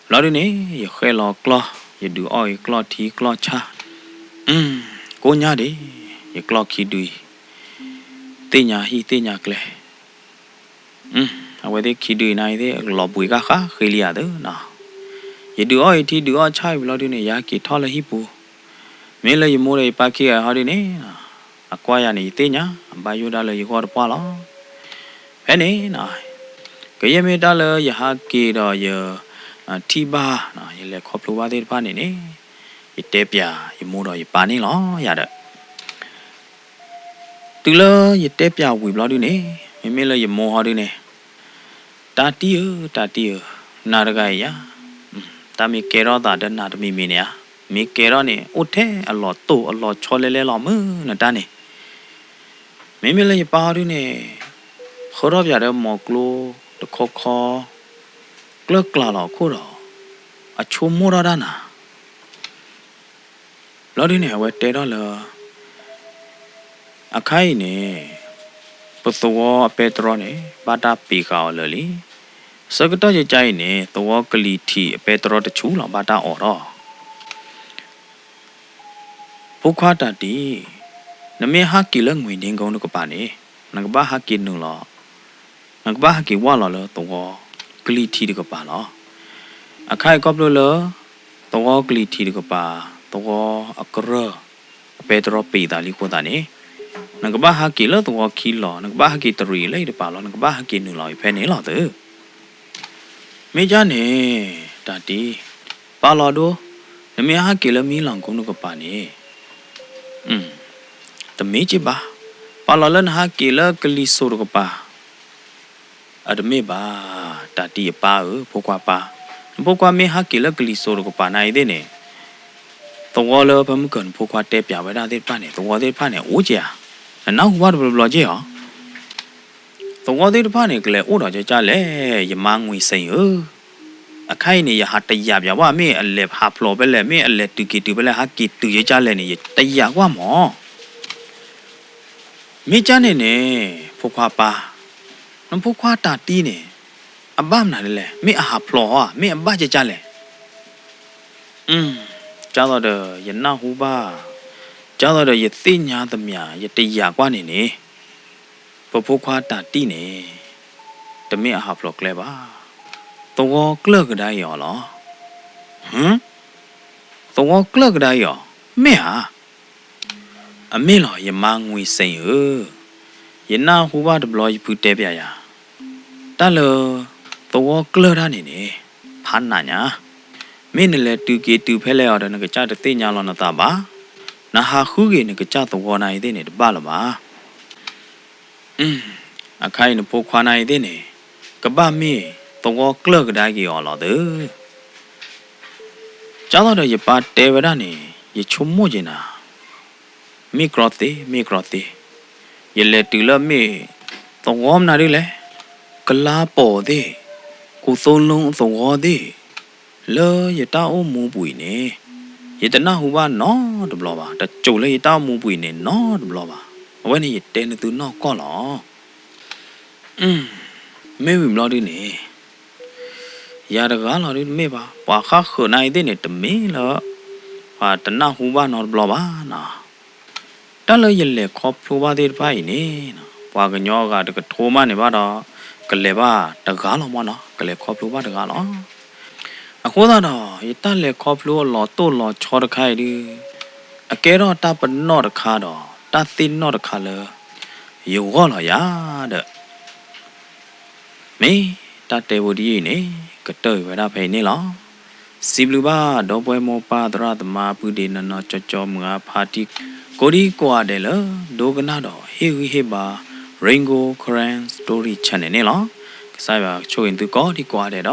ဘျီဒုန့ၣ် ယဃဲလီၤကျီၢ်, ယဒုးအီၣ်အံၤကျီၢ်ထံကျီၢ်ဆၣ်, ကိးညါဒံး, ယကျီၢ်ခံဒုအံၤ, သ့ၣ်ညါဟံၣ်သ့ၣ်ညါကျဲ အဝဲသ့ၣ်ခံဒုအံၤန့ၣ်သ့ၣ် လီၤဘှံးကၣ်ဃးဃ့လံယၤသၢနီၤ. ယဒုးအီၣ်အံၤထံဒုးအီၣ်ဆၣ်အံၤဘျီဒုန့ၣ် ယဟဲက့ၤထီၣ်လၢဟံၣ်ပူၤ, မ့ၢ်လၢယမိၢ်ဒီးယပၢ်ခံဂၤဟီဒုန့ၣ်, အကွၢ်ယၤန့ၣ် ယသ့ၣ်ညါ, အဘၣ်ယိၣ်ဒၣ်လၢယဂီၢ်တပှၢ်လီၤ. ဖဲန့ၣ်, ကယဲၢ်မ့ၢ်တၢ်လၢယဟးက့ၤဒီးယ ထံၣ်ဘၣ်, ယလဲၤခီဖျိဘၣ်သ့ၣ်တဖၣ်န့ၣ်န့ၣ်, ယတဲပၠးယမိၢ်ဒီးယပၢ်န့ၣ်လီၤ ယၤဒီး တုၤလၢယတဲပၠးဝံၤဘျီဒုန့ၣ်, မ့မ့ၢ်လၢယမိၢ်ဟီဒုန့ၣ်, တၢ်တံၢ်ဧၢ, တၢ်တံၢ်ဧၢ, နၤတဂၤအံၤယၤ, တၢ်မ့ၢ်ကဲထီၣ်သးဒီးနၤတမံၤမံၤန့ၣ်ဧါ, မ့ၢ်ကဲထီၣ်န့ၣ် အိၣ်ထဲအလီၤတိၢ်အလီၤဆီလဲလဲလီၤမုၢ်နတၢ်န့ၣ်. မ့မ့ၢ်လၢယပၢ်ဟီဒုန့ၣ်, ဃုထီၣ်ပၠးဒီးမိၤကျိတခီခီ, ကျၢၢ်ကျါလီၤအခိၣ်ဒီး, အဆိကမိၣ်ထီၣ်တၢ်နၤ ဘျီဒုန့ၣ် အဝဲတဲထီၣ်လၢ အခါအံၤန့ၣ်, ပသဝီအပဲတြီန့ၣ် ဘၣ်တၢ်ပံးဃာ်အီၤလၢာ်လံ. ဆၢကတီၢ်ယကါအံၤန့ၣ် သဝီကလံၤထံးအပဲတြီတဆူလီၤ ဘၣ်တၢ်အိးထီၣ် ဖိခွါတၢ်တံၢ်, နမ့ၢ်ဟးက့ၤလၢငွေဒ့ကိတကပၤန့ၣ်, နကဘၣ်ဟးက့ၤနုာ်လီၤ, နကဘၣ်ဟးက့ၤဝၢ်လီၤလၢသဝီကလံၤထံးတကပၤလီၤ. အခါအံၤခီဖျိလၢ သဝီကလံၤထံးတကပၤ, သဝီအကရၢၢ် အပဲတြီပံးသးလံအဃိသတးန့ၣ်, နကဘၣ်ဟးက့ၤလၢသဝီခံလီၤ, နကဘၣ်ဟးက့ၤတရံးလၢအံၤတပၤလီၤ, နကဘၣ်ဟးက့ၤနုာ်လီၤအံၤဖဲန့ၣ်လီၤသု. မ့ၢ်ကၢ်န့ၣ်, တၢ်တံၢ်, ပာ်လီၤဒိ, နမ့ၢ်ဟးက့ၤလၢမံလီၤကိတကပၤန့ၣ်, တမ့ၢ်က့ဘၣ်, ပာ်လီၤလၢနဟးက့ၤလၢကလံၤစိးတကပၤ, အတမ့ၢ်ဘၣ်, တၢ်တံၢ်အပၢ်ဧၢ, ဖိခွါပၢ်, နဖိခွါမ့ၢ်ဟးက့ၤလၢကလံၤစိးတကပၤနၤအံၤသ့ၣ်န့ၣ်, သဝီလၢဖဲမုၢ်ကၢၤနဖိခွါတဲပၠးဝဲဒၣ်သ့ၣ်တဖၣ်န့ၣ် သဝီသ့ၣ်တဖၣ်န့ၣ် အိၣ်က့ဧါ, နနၢ်ဟူဘၣ်တဘျီဘျီက့ဧါ. သဝီသ့ၣ်တဖၣ်န့ၣ် ကလဲၤအိၣ်ဒီးကၢ်ကၢ်လဲၣ်, ယမါငွေစိန်ဧၢ, အခါအံၤန့ၣ် ယဟးတယာ်ပၠးဝဲ မ့ၢ်အလဲၤဟးဖျိးဖဲလဲၣ်, မ့ၢ်အလဲၤတုၤက့ၤတုၤဖဲလဲၣ်, ဟးက့ၤတုၤကၢ်ကၢ်လဲၣ်န့ၣ် ယတယာ်ကွၢ်မး. မ့ၢ်ကၢ်န့ၣ်န့ၣ်, ဖိခွါပၢ်, နဖိခွါတၢ်တံၢ်န့ၣ်, အဘၣ်မနုၤလဲၣ်, မ့ၢ်အဟးဖျိးဧါ, မ့ၢ်အဘၣ်ကၢ်ကၢ်လဲၣ်. ကၢ်သိးဒီးယနၢ်ဟူဘၣ်, ကၢ်သိးဒီးယသ့ၣ်ညါသမျး ယတယာ်ကွၢ်န့ၣ်န့ၣ်, ပဖိခွါတၢ်တံၢ်န့ၣ်, တမ့ၢ်အဟးဖျိးကျဲဘၣ်. သဝီကျၢၢ်ကဒါအံၤအီၤလီၤ. ဟၢ, သဝီကျၢၢ်ကဒါအံၤအီၤ, မ့ၢ်ဧါ. အမ့ၢ်လီၤ ယမါငွေစိန်ဧၢ, ယနၢ်ဟူဘၣ်တဘျီယဖုတဲပၠးယၤ, တၢ်လၢ သဝီကျၢၢ်တၢ်န့ၣ်န့ၣ်, ဖးနးညါ မ့ၢ်နလဲၤတုၤက့ၤတုၤဖဲလဲၣ်အီၤဒီး နကစၢ်တသ့ၣ်ညါလီၤနသးဘၣ်. နဟးဃုက့ၤနကစၢ်သဝီနၤအံၤသ့ၣ်န့ၣ် တဘၣ်လၢၤဘၣ်. အခါအံၤနဖိခွါနၤအံၤသ့ၣ်န့ၣ် ကဘၣ်မ့ၢ်သဝီကျၢၢ်ကဒါက့ၤအီၤလီၤသၢ. ကၢ်သိးဒီးယပၢ်တဲဝဲဒၣ်န့ၣ် ယဆိကမိၣ်က့ၤနၤ, မ့ၢ်ကြီသ့, မ့ၢ်ကြီသ့, ယလဲၤတုၤလၢမ့ၢ်သဝီမနုၤဒ်လဲၣ်, ကလါပီၤသ့ၣ်, ကူသိလိသဝီသ့ၣ်, လၢယတၢ်အိၣ်မူပူၤအံၤန့ၣ် ယတနၢ်ဟူဘၣ်နီတဘျီဘၣ်, တစိၤလၢယတၢ်အိၣ်မူပူၤအံၤန့ၣ်နီတဘျီဘၣ်. အဝဲန့ၣ်ယတဲနသုနီၢ်ကီၢ်လီၤ. မ့ၢ်ဝံၤဘျီဒုန့ၣ် ယၤတဂၤလီၤဒုတမ့ၢ်ဘၣ်, ပှၤဃၣ်ဃုာ်နၤအံၤသ့ၣ်န့ၣ် တမ့ၢ်လၢ ပှၤတနၢ်ဟူဘၣ်နီတဘျီဘၣ်နီၤ. တၢ်လၢယလဲၤခီဖျိဘၣ်သ့ၣ်တဖၣ်အံၤန့ၣ် ပှၤကညီအဂၤတကထိမးန့ၣ်ဘၣ်ဒီး ကလဲၤဘၣ်တဂၤလီၤမးနီၤ, ကလဲၤခီဖျိဘၣ်တဂၤလီၤ. အဃိသတးဒီး ယတၢ်လဲၤခီဖျိအလီၤတိၢ်လီၤဆီတခါအံၤဒု အကဲထီၣ်တၢ်ပနီၣ်တခါဒီး တၢ်သ့ၣ်နီၣ်တခါလၢ ယဂီၢ်လီၤယၤဒီး မ့ၢ်တၢ်တဲဖိဒ်အံၤန့ၣ် ကတၢၢ်အံၤဝဲဒၣ်ဖဲအံၤန့ၣ်လီၤ. စံးဘျုးဘၣ်ဒီပုၢ်ဝဲၢ်မိၢ်ပၢ်သရၣ်သမါ ပုၢ်ဒ့နီၢ်နီၢ်ကၠီကၠီ မုၢ်အါဖါတံၢ် ကိးဒံကိးဂၤဒဲးလၢ ဒိကနၣ်ဒီးဟ့ၣ်ဂံၢ်ဟ့ၣ်ဘါ Rain Gold Karen Story Channel န့ၣ်လီၤ. ကစၢ်ယွၤကဆိၣ်ဂ့ၤသုကိးဒံကိးဂၤဒဲး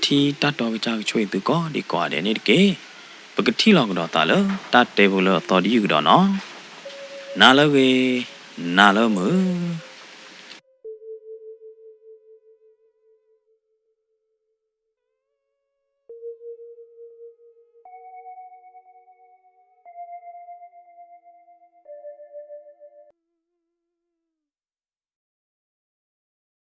ဒီး တၢ်ထံတၢ်တီကစၢ်ကဆိၣ်ဂ့ၤသုကိးဒံကိးဂၤဒဲးန့ၣ်တက့ၢ်. ပကထံၣ်လိာ်ကဒီးသးလၢတၢ်တဲဖိလၢအသီတယုၢ်ကဒီးနီၤ. နၤလၢအဂ့ၤ, နၤလၢမုာ်.